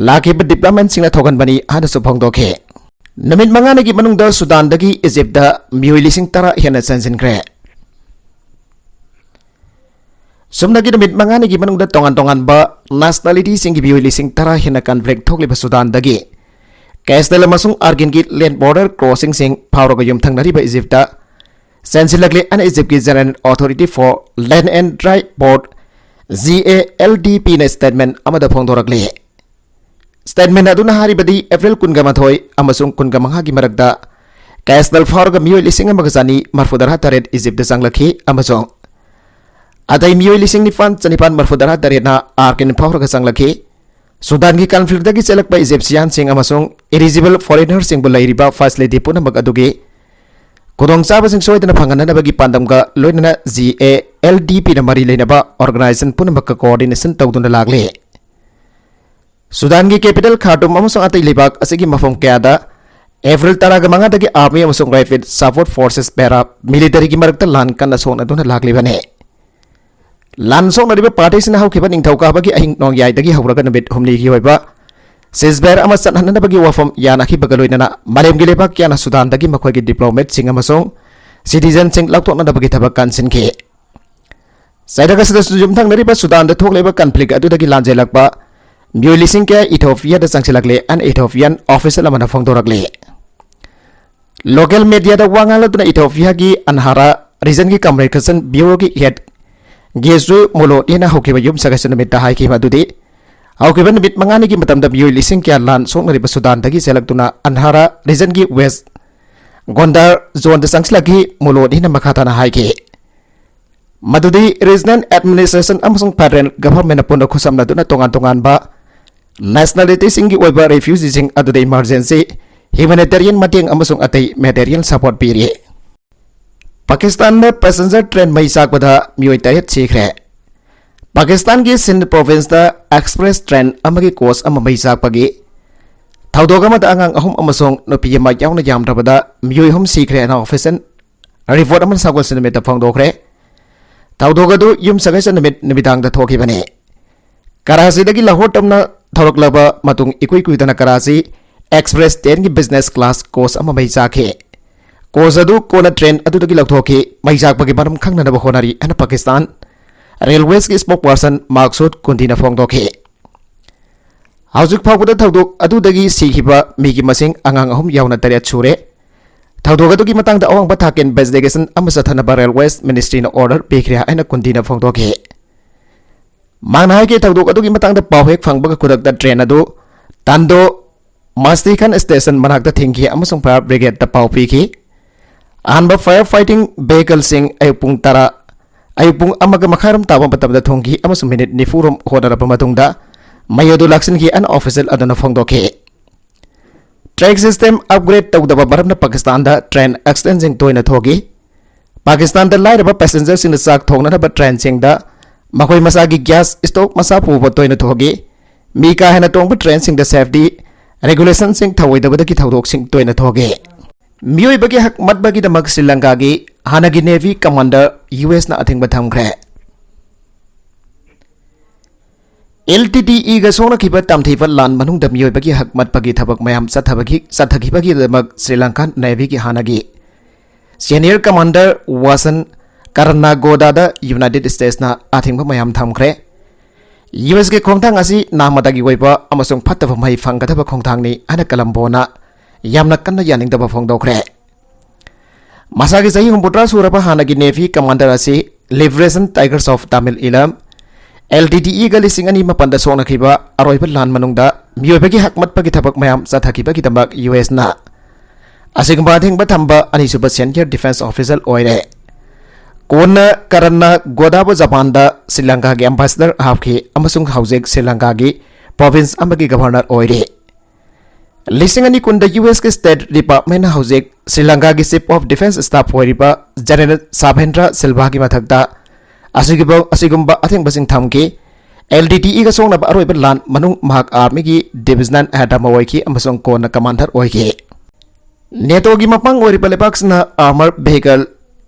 ꯂꯥꯛꯈꯤꯕ development ꯁꯤꯡꯅ ꯊꯣꯛꯍꯟꯕꯅꯤ ꯍꯥꯏꯅꯁꯨ ꯐꯣꯡꯗꯣꯛꯈꯤ꯫ ꯅꯨꯃꯤꯠ ꯃꯉꯥꯅꯤꯒꯤ ꯃꯅꯨꯡꯗ ꯁꯨꯗꯥꯟꯗꯒꯤ ꯏꯖꯤꯞꯇ ꯃꯤꯑꯣꯏ ꯂꯤꯁꯤꯡ ꯇꯔꯥ ꯍꯦꯟꯅ ꯆꯦꯟꯁꯤꯟꯈ꯭ꯔꯦ꯫ ꯁꯨꯞꯅꯒꯤ ꯅꯨꯃꯤꯠ ꯃꯉꯥꯅꯤꯒꯤ ꯃꯅꯨꯡꯗ ꯇꯣꯉꯥꯟ ꯇꯣꯉꯥꯟꯕ nationality ꯁꯤꯡꯒꯤ ꯃꯤꯑꯣꯏ ꯂꯤꯁꯤꯡ ꯇꯔꯥ ꯍꯦꯟꯅ conflict ꯊꯣꯛꯂꯤꯕ ꯁꯨꯗꯥꯟꯗꯒꯤ ꯀꯦꯁꯇꯦꯜ ꯑꯃꯁꯨꯡ ꯑꯥꯔꯒꯤꯟꯒꯤ land border crossing ꯁꯤꯡ ꯐꯥꯎꯔꯒ ꯌꯨꯝꯊꯪꯅꯔꯤꯕ ꯏꯖꯤꯞꯇ ꯆꯦꯟꯁꯤꯜꯂꯛꯂꯦ ꯍꯥꯏꯅ ꯏꯖꯤꯞꯀꯤ General Authority for Land and Dry Port, G A L D P ꯅ statement ꯑꯃꯗ ꯐꯣꯡꯗꯣꯔꯛꯂꯤ꯫ Statement ꯑꯗꯨꯅ ꯍꯥꯏꯔꯤꯕꯗꯤ, April ꯀꯨꯟꯒ ꯃꯥꯊꯣꯏ ꯑꯃꯁꯨꯡ ꯀꯨꯟꯒ ꯃꯉꯥꯒꯤ ꯃꯔꯛꯇ ꯀꯦꯁꯅꯦꯜ ꯐꯥꯎꯔꯒ ꯃꯤꯑꯣꯏ ꯂꯤꯁꯤꯡ ꯑꯃꯒ ꯆꯅꯤ ꯃꯔꯐꯨ ꯇꯔꯥ ꯇꯔꯦꯠ ꯏꯖꯤꯞꯇ ꯆꯪꯂꯛꯈꯤ ꯑꯃꯁꯨꯡ ꯑꯇꯩ ꯃꯤꯑꯣꯏ ꯂꯤꯁꯤꯡ ꯅꯤꯄꯥꯟ ꯆꯅꯤꯄꯥꯟ ꯃꯔꯐꯨ ꯇꯔꯥ ꯇꯔꯦꯠꯅ ꯑꯥꯔꯀꯦꯟ ꯐꯥꯎꯔꯒ ꯆꯪꯂꯛꯈꯤ꯫ ꯁꯨꯗꯥꯟꯒꯤ ꯀꯟꯐ꯭ꯂꯤꯛꯇꯒꯤ ꯆꯦꯜꯂꯛꯄ ꯏꯖꯤꯞꯁꯤꯌꯥꯟꯁꯤꯡ ꯑꯃꯁꯨꯡ ꯏꯂꯤꯖꯤꯕꯜ ꯐꯣꯔꯦꯅꯔꯁꯤꯡꯕꯨ ꯂꯩꯔꯤꯕ ꯐꯦꯁꯤꯂꯤꯇꯤ ꯄꯨꯝꯅꯃꯛ ꯑꯗꯨꯒꯤ ꯈꯨꯗꯣꯡꯆꯥꯕꯁꯤꯡ ꯁꯣꯏꯗꯅ ꯐꯪꯍꯟꯅꯅꯕꯒꯤ ꯄꯥꯟꯗꯝꯒ ꯂꯣꯏꯅꯅ ꯖꯤ ꯑꯦ ꯑꯦꯜ ꯗꯤ ꯄꯤꯅ ꯃꯔꯤ ꯂꯩꯅꯕ ꯑꯣꯔꯒꯅꯥꯏꯖꯦꯁꯟ ꯄꯨꯝꯅꯃꯛꯀ ꯀꯣꯑꯣꯔꯗꯤꯅꯦꯁꯟ ꯇꯧꯗꯨꯅ ꯂꯥꯛꯂꯤ꯫ ꯁꯨꯗꯥꯟꯒꯤ ꯀꯦꯄꯤꯇꯦꯜ ꯈꯥꯔꯇꯨꯝ ꯑꯃꯁꯨꯡ ꯑꯇꯩ ꯂꯩꯕꯥꯛ ꯑꯁꯤꯒꯤ ꯃꯐꯝ ꯀꯌꯥꯗ ꯑꯦꯄ꯭ꯔꯤꯜ ꯇꯔꯥꯒ ꯃꯉꯥꯗꯒꯤ ꯑꯥꯔꯃꯤ ꯑꯃꯁꯨꯡ ꯔꯦꯄꯤꯗ ꯁꯄꯣꯔꯠ ꯐꯣꯔꯁꯦꯁ ꯄꯦꯔꯥ ꯃꯤꯂꯤꯇꯔꯤꯒꯤ ꯃꯔꯛꯇ ꯂꯥꯟ ꯀꯟꯅ ꯁꯣꯛꯅꯗꯨꯅ ꯂꯥꯛꯂꯤꯕꯅꯤ꯫ ꯂꯥꯟ ꯁꯣꯛꯅꯔꯤꯕ ꯄꯥꯔꯇꯤꯁꯤꯅ ꯍꯧꯈꯤꯕ ꯅꯤꯡꯊꯧꯀꯥꯕꯒꯤ ꯑꯍꯤꯡ ꯅꯣꯡꯌꯥꯏꯗꯒꯤ ꯍꯧꯔꯒ ꯅꯨꯃꯤꯠ ꯍꯨꯝꯅꯤꯒꯤ ꯑꯣꯏꯕ ꯁꯤꯖꯐꯥꯌꯔ ꯑꯃ ꯆꯠꯍꯟꯅꯅꯕꯒꯤ ꯋꯥꯐꯝ ꯌꯥꯅꯈꯤꯕꯒ ꯂꯣꯏꯅꯅ ꯃꯥꯂꯦꯝꯒꯤ ꯂꯩꯕꯥꯛ ꯀꯌꯥꯅ ꯁꯨꯗꯥꯟꯗꯒꯤ ꯃꯈꯣꯏꯒꯤ ꯗꯤꯄ꯭ꯂꯣꯃꯦꯠꯁꯤꯡ ꯑꯃꯁꯨꯡ ꯁꯤꯇꯤꯖꯟꯁꯤꯡ ꯂꯧꯊꯣꯛꯅꯅꯕꯒꯤ ꯊꯕꯛ ꯀꯟꯁꯤꯟꯈꯤ꯫ ꯆꯩꯔꯛ ꯑꯁꯤꯗꯁꯨ ꯌꯨꯝꯊꯪꯅꯔꯤꯕ ꯁꯨꯗꯥꯟꯗ ꯊꯣꯛꯂꯤꯕ ꯀꯟꯐ꯭ꯂꯤꯛ ꯑꯗꯨꯗꯒꯤ ꯂꯥꯟꯖꯦꯜꯂꯛꯄ ꯃꯤꯑꯣꯏ ꯂꯤꯁꯤꯡ ꯀꯌꯥ ꯏꯊꯣꯄꯤꯌꯥꯗ ꯆꯪꯁꯤꯜꯂꯛꯂꯦ ꯑꯅ ꯏꯊꯣꯄꯤꯌꯥꯟ ꯑꯣꯐꯤꯁꯤꯌꯦꯜ ꯑꯃꯅ ꯐꯣꯡꯗꯣꯔꯛꯂꯤ꯫ ꯂꯣꯀꯦꯜ ꯃꯦꯗꯤꯌꯥꯗ ꯋꯥ ꯉꯥꯡꯂꯗꯨꯅ ꯏꯊꯣꯄꯤꯌꯥꯒꯤ ꯑꯟꯍꯥꯔꯥ ꯔꯤꯖꯟꯒꯤ ꯀꯝꯃꯨꯅꯤꯀꯦꯁꯟ ꯕ꯭ꯌꯨꯔꯣꯒꯤ ꯍꯦꯗ ꯒꯦꯁꯨ ꯃꯣꯂꯣꯗꯤꯅ ꯍꯧꯈꯤꯕ ꯌꯨꯝꯁꯀꯩꯁ ꯅꯨꯃꯤꯠꯇ ꯍꯥꯏꯈꯤ ꯃꯗꯨꯗꯤ ꯍꯧꯈꯤꯕ ꯅꯨꯃꯤꯠ ꯃꯉꯥꯅꯤꯒꯤ ꯃꯇꯝꯗ ꯃꯤꯑꯣꯏ ꯂꯤꯁꯤꯡ ꯀꯌꯥ ꯂꯥꯟ ꯁꯣꯛꯅꯔꯤꯕ ꯁꯨꯗꯥꯟꯗꯒꯤ ꯆꯦꯜꯂꯛꯇꯨꯅ ꯑꯟꯍꯥꯔꯥ ꯔꯤꯖꯟꯒꯤ ꯋꯦꯁ ꯒꯣꯟꯗꯥꯔ ꯖꯣꯟꯗ ꯆꯪꯁꯤꯜꯂꯛꯈꯤ꯫ ꯃꯣꯂꯣꯗꯤꯅ ꯃꯈꯥ ꯇꯥꯅ ꯍꯥꯏꯈꯤ ꯃꯗꯨꯗꯤ ꯔꯤꯖꯅꯦꯜ ꯑꯦꯗꯃꯤꯅꯤꯁꯇ꯭ꯔꯦꯁꯟ ꯑꯃꯁꯨꯡ ꯐꯦꯗꯔꯦꯜ ꯒꯚꯔꯟꯃꯦꯟꯠꯅ ꯄꯨꯟꯅ ꯈꯨꯠꯁꯝꯅꯗꯨꯅ ꯇꯣꯉꯥꯟ ꯇꯣꯉꯥꯟꯕ ꯅꯦꯁꯅꯦꯂꯤꯇꯤꯁꯤꯡꯒꯤ ꯑꯣꯏꯕ ꯔꯤꯐ꯭ꯌꯨꯖꯤꯁꯤꯡ ꯑꯗꯨꯗ ꯏꯃꯔꯖꯦꯟꯁꯤ ꯍ꯭ꯌꯨꯃꯦꯅꯤꯇꯦꯔꯤꯌꯟ ꯃꯇꯦꯡ ꯑꯃꯁꯨꯡ ꯑꯇꯩ ꯃꯦꯇꯦꯔꯤꯌꯦꯜ ꯁꯄꯣꯔꯠ ꯄꯤꯔꯤ꯫ ꯄꯥꯀꯤꯁꯇꯥꯟꯗ ꯄꯦꯁꯦꯟꯖꯔ ꯇ꯭ꯔꯦꯟ ꯃꯩ ꯆꯥꯛꯄꯗ ꯃꯤꯑꯣꯏ ꯇꯔꯦꯠ ꯁꯤꯈ꯭ꯔꯦ꯫ ꯄꯥꯀꯤꯁꯇꯥꯟꯒꯤ ꯁꯤꯟꯙ ꯄ꯭ꯔꯣꯚꯤꯟꯁꯇ ꯑꯦꯛꯁꯄ꯭ꯔꯦꯁ ꯇ꯭ꯔꯦꯟ ꯑꯃꯒꯤ ꯀꯣꯆ ꯑꯃ ꯃꯩ ꯆꯥꯛꯄꯒꯤ ꯊꯧꯗꯣꯛ ꯑꯃꯗ ꯑꯉꯥꯡ ꯑꯍꯨꯝ ꯑꯃꯁꯨꯡ ꯅꯨꯄꯤ ꯑꯃ ꯌꯥꯎꯅ ꯌꯥꯝꯗ꯭ꯔꯕꯗ ꯃꯤꯑꯣꯏ ꯑꯍꯨꯝ ꯁꯤꯈ꯭ꯔꯦ ꯍꯥꯏꯅ ꯑꯣꯐꯤꯁꯤꯌꯦꯜ ꯔꯤꯄꯣꯔꯠ ꯑꯃꯅ ꯁꯒꯣꯜꯁꯦꯟ ꯅꯨꯃꯤꯠꯇ ꯐꯣꯡꯗꯣꯛꯈ꯭ꯔꯦ꯫ ꯊꯧꯗꯣꯛ ꯑꯗꯨ ꯌꯨꯝꯁꯀꯩꯁ ꯅꯨꯃꯤꯠ ꯅꯨꯃꯤꯗꯥꯡꯗ ꯊꯣꯛꯈꯤꯕꯅꯤ꯫ ꯀꯔꯥꯆꯤꯗꯒꯤ ꯂꯥꯍꯣꯔ ꯇꯝꯅ ꯊꯧꯔꯛꯂꯕ ꯃꯇꯨꯡ ꯏꯀꯨꯏ ꯀꯨꯏꯗꯅ ꯀꯔꯥꯆꯤ ꯑꯦꯛꯁꯄ꯭ꯔꯦꯁ ꯇ꯭ꯔꯦꯟꯒꯤ ꯕꯤꯖꯤꯅꯦꯁ ꯀ꯭ꯂꯥꯁ ꯀꯣꯆ ꯑꯃ ꯃꯩ ꯆꯥꯛꯈꯤ꯫ ꯀꯣꯆ ꯑꯗꯨ ꯀꯣꯟꯅ ꯇ꯭ꯔꯦꯟ ꯑꯗꯨꯗꯒꯤ ꯂꯧꯊꯣꯛꯈꯤ꯫ ꯃꯩ ꯆꯥꯛꯄꯒꯤ ꯃꯔꯝ ꯈꯪꯅꯅꯕ ꯍꯣꯠꯅꯔꯤ ꯍꯥꯏꯅ ꯄꯥꯀꯤꯁꯇꯥꯟ ꯔꯦꯜꯋꯦꯁꯀꯤ ꯁ꯭ꯄꯣꯛ ꯄꯥꯔꯁꯟ ꯃꯥꯛꯁꯨꯗ ꯀꯨꯟꯗꯤꯅ ꯐꯣꯡꯗꯣꯛꯈꯤ꯫ ꯍꯧꯖꯤꯛ ꯐꯥꯎꯕꯗ ꯊꯧꯗꯣꯛ ꯑꯗꯨꯗꯒꯤ ꯁꯤꯈꯤꯕ ꯃꯤꯒꯤ ꯃꯁꯤꯡ ꯑꯉꯥꯡ ꯑꯍꯨꯝ ꯌꯥꯎꯅ ꯇꯔꯦꯠ ꯁꯨꯔꯦ꯫ ꯊꯧꯗꯣꯛ ꯑꯗꯨꯒꯤ ꯃꯇꯥꯡꯗ ꯑꯋꯥꯡꯕ ꯊꯥꯛꯀꯤ ꯏꯟꯚꯦꯁꯇꯤꯒꯦꯁꯟ ꯑꯃ ꯆꯠꯊꯅꯕ ꯔꯦꯜꯋꯦꯁ ꯃꯤꯅꯤꯁꯇ꯭ꯔꯤꯅ ꯑꯣꯔꯗꯔ ꯄꯤꯈ꯭ꯔꯦ ꯍꯥꯏꯅ ꯀꯨꯟꯗꯤꯅ ꯐꯣꯡꯗꯣꯛꯈꯤ꯫ ꯃꯍꯥꯛꯅ ꯍꯥꯏꯈꯤ, ꯊꯧꯗꯣꯛ ꯑꯗꯨꯒꯤ ꯃꯇꯥꯡꯗ ꯄꯥꯎ ꯍꯦꯛ ꯐꯪꯕꯒ ꯈꯨꯗꯛꯇ ꯇ꯭ꯔꯦꯟ ꯑꯗꯨ ꯇꯥꯟꯗꯣ ꯃꯥꯁꯇꯤꯈꯥꯟ ꯁ꯭ꯇꯦꯁꯟ ꯃꯅꯥꯛꯇ ꯊꯤꯡꯈꯤ ꯑꯃꯁꯨꯡ ꯐꯥꯌꯔ ꯕ꯭ꯔꯤꯒꯦꯗꯇ ꯄꯥꯎ ꯄꯤꯈꯤ꯫ ꯑꯍꯥꯟꯕ ꯐꯥꯌꯔ ꯐꯥꯏꯇꯤꯡ ꯚꯦꯍꯤꯀꯜꯁꯤꯡ ꯑꯌꯨꯛ ꯄꯨꯡ ꯇꯔꯥ, ꯑꯌꯨꯛ ꯄꯨꯡ ꯑꯃꯒ ꯃꯈꯥꯏꯔꯣꯝ ꯇꯥꯕ ꯃꯇꯝꯗ ꯊꯨꯡꯈꯤ ꯑꯃꯁꯨꯡ ꯃꯤꯅꯤꯠ ꯅꯤꯐꯨ ꯔꯣꯝ ꯍꯣꯠꯅꯔꯕ ꯃꯇꯨꯡꯗ ꯃꯩ ꯑꯗꯨ ꯂꯥꯛꯁꯤꯟꯈꯤ, ꯑꯅ ꯑꯣꯐꯤꯁꯤꯌꯦꯜ ꯑꯗꯨꯅ ꯐꯣꯡꯗꯣꯛꯈꯤ꯫ ꯇ꯭ꯔꯦꯛ ꯁꯤꯁꯇꯦꯝ ꯑꯞꯒ꯭ꯔꯦꯗ ꯇꯧꯗꯕ ꯃꯔꯝꯅ ꯄꯥꯀꯤꯁꯇꯥꯟꯗ ꯇ꯭ꯔꯦꯟ ꯑꯦꯛꯁꯤꯗꯦꯟꯁꯤꯡ ꯇꯣꯏꯅ ꯊꯣꯛꯏ꯫ ꯄꯥꯀꯤꯁꯇꯥꯟꯗ ꯂꯥꯏꯔꯕ ꯄꯦꯁꯦꯟꯖꯔꯁꯤꯡꯅ ꯆꯥꯛ ꯊꯣꯡꯅꯅꯕ ꯇ꯭ꯔꯦꯟꯁꯤꯡꯗ ꯃꯈꯣꯏ ꯃꯁꯥꯒꯤ ꯒ꯭ꯌꯥꯁ ꯁ꯭ꯇꯣꯚ ꯃꯆꯥ ꯄꯨꯕ ꯇꯣꯏꯅ ꯊꯣꯛꯏ꯫ ꯃꯤ ꯀꯥ ꯍꯦꯟꯅ ꯇꯣꯡꯕ ꯇ꯭ꯔꯦꯟꯁꯤꯡꯗ ꯁꯦꯐꯇꯤ ꯔꯦꯒꯨꯂꯦꯁꯟꯁꯤꯡ ꯊꯧꯑꯣꯏꯗꯕꯗꯒꯤ ꯊꯧꯗꯣꯛꯁꯤꯡ ꯇꯣꯏꯅ ꯊꯣꯛꯏ꯫ ꯃꯤꯑꯣꯏꯕꯒꯤ ꯍꯛ ꯃꯠꯄꯒꯤꯗꯃꯛ ꯁ꯭ꯔꯤ ꯂꯪꯀꯥꯒꯤ ꯍꯥꯟꯅꯒꯤ ꯅꯦꯚꯤ ꯀꯃꯥꯟꯗꯔ ꯌꯨ ꯑꯦꯁꯅ ꯑꯊꯤꯡꯕ ꯊꯝꯈ꯭ꯔꯦ꯫ ꯑꯦꯜ ꯇꯤ ꯇꯤ ꯏꯒ ꯁꯣꯛꯅꯈꯤꯕ ꯇꯝꯊꯤꯕ ꯂꯥꯟ ꯃꯅꯨꯡꯗ ꯃꯤꯑꯣꯏꯕꯒꯤ ꯍꯛ ꯃꯠꯄꯒꯤ ꯊꯕꯛ ꯃꯌꯥꯝ ꯆꯠꯊꯕꯒꯤ, ꯆꯠꯊꯈꯤꯕꯒꯤꯗꯃꯛ ꯁ꯭ꯔꯤ ꯂꯪꯀꯥꯟ ꯅꯦꯚꯤꯒꯤ ꯍꯥꯟꯅꯒꯤ ꯁꯦꯅꯤꯌꯔ ꯀꯃꯥꯟꯗꯔ ꯋꯥꯁꯟ ꯀꯔꯅꯥꯒꯣꯗꯥꯗ ꯌꯨꯅꯥꯏꯇꯦꯗ ꯁ꯭ꯇꯦꯠꯁꯅ ꯑꯊꯤꯡꯕ ꯃꯌꯥꯝ ꯊꯝꯈ꯭ꯔꯦ꯫ ꯌꯨ ꯑꯦꯁꯀꯤ ꯈꯣꯡꯊꯥꯡ ꯑꯁꯤ ꯅꯥꯃꯗꯒꯤ ꯑꯣꯏꯕ ꯑꯃꯁꯨꯡ ꯐꯠꯇꯕ ꯃꯍꯩ ꯐꯪꯒꯗꯕ ꯈꯣꯡꯊꯥꯡꯅꯤ ꯍꯥꯏꯅ ꯀꯂꯝꯕꯣꯅ ꯌꯥꯝꯅ ꯀꯟꯅ ꯌꯥꯅꯤꯡꯗꯕ ꯐꯣꯡꯗꯣꯛꯈ꯭ꯔꯦ꯫ ꯃꯁꯥꯒꯤ ꯆꯍꯤ ꯍꯨꯝꯐꯨꯇꯔꯥ ꯁꯨꯔꯕ ꯍꯥꯟꯅꯒꯤ ꯅꯦꯚꯤ ꯀꯃꯥꯟꯗꯔ ꯑꯁꯤ liberation tigers of Tamil Eelam, L T T ꯏꯒ ꯂꯤꯁꯤꯡ ꯑꯅꯤ ꯃꯥꯄꯟꯗ ꯁꯣꯛꯅꯈꯤꯕ ꯑꯔꯣꯏꯕ ꯂꯥꯟ ꯃꯅꯨꯡꯗ ꯃꯤꯑꯣꯏꯕꯒꯤ ꯍꯛ ꯃꯠꯄꯒꯤ ꯊꯕꯛ ꯃꯌꯥꯝ ꯆꯠꯊꯈꯤꯕꯒꯤꯗꯃꯛ ꯌꯨ ꯑꯦꯁꯅ ꯑꯁꯤꯒꯨꯝꯕ ꯑꯊꯤꯡꯕ ꯊꯝꯕ ꯑꯅꯤꯁꯨꯕ ꯁꯦꯅꯤꯌꯔ ꯗꯤꯐꯦꯟꯁ ꯑꯣꯐꯤꯁꯔ ꯑꯣꯏꯔꯦ꯫ ꯀꯣꯟꯅ ꯀꯔꯟꯅ ꯒꯣꯗꯥꯕꯨ ꯖꯄꯥꯟꯗ ꯁ꯭ꯔꯤ ꯂꯪꯀꯥꯒꯤ ꯑꯦꯝꯕꯦꯁꯦꯗꯔ ꯍꯥꯞꯈꯤ ꯑꯃꯁꯨꯡ ꯍꯧꯖꯤꯛ ꯁ꯭ꯔꯤ ꯂꯪꯀꯥꯒꯤ ꯄ꯭ꯔꯣꯚꯤꯟꯁ ꯑꯃꯒꯤ ꯒꯚꯔꯅꯔ ꯑꯣꯏꯔꯤ꯫ ꯂꯤꯁꯤꯡ ꯑꯅꯤ ꯀꯨꯟꯗ ꯌꯨ ꯑꯦꯁꯀꯤ ꯁ꯭ꯇꯦꯠ ꯗꯤꯄꯥꯔꯠꯃꯦꯟꯅ ꯍꯧꯖꯤꯛ ꯁ꯭ꯔꯤ ꯂꯪꯀꯥꯒꯤ ꯆꯤꯐ ꯑꯣꯐ ꯗꯤꯐꯦꯟꯁ ꯁ꯭ꯇꯥꯐ ꯑꯣꯏꯔꯤꯕ ꯖꯦꯅꯔꯦꯜ ꯁꯥꯚꯦꯟꯗ꯭ꯔ ꯁꯤꯜꯚꯥꯒꯤ ꯃꯊꯛꯇ ꯑꯁꯤꯒꯨꯝꯕ, ꯑꯁꯤꯒꯨꯝꯕ ꯑꯊꯤꯡꯕꯁꯤꯡ ꯊꯝꯈꯤ꯫ ꯑꯦꯜ ꯇꯤ ꯇꯤ ꯏꯒ ꯁꯣꯛꯅꯕ ꯑꯔꯣꯏꯕ ꯂꯥꯟ ꯃꯅꯨꯡ ꯃꯍꯥꯛ ꯑꯥꯔꯃꯤꯒꯤ ꯗꯤꯚꯤꯖꯅꯦꯜ ꯍꯦꯗ ꯑꯃ ꯑꯣꯏꯈꯤ ꯑꯃꯁꯨꯡ ꯀꯣꯟꯅ ꯀꯃꯥꯟꯗꯔ ꯑꯣꯏꯈꯤ꯫ ꯅꯦꯇꯣꯒꯤ ꯃꯄꯥꯡ ꯑꯣꯏꯔꯤꯕ ꯂꯩꯕꯥꯛꯁꯤꯡꯅ ꯑꯥꯔꯃꯔ ꯚꯦꯍꯤꯀꯜ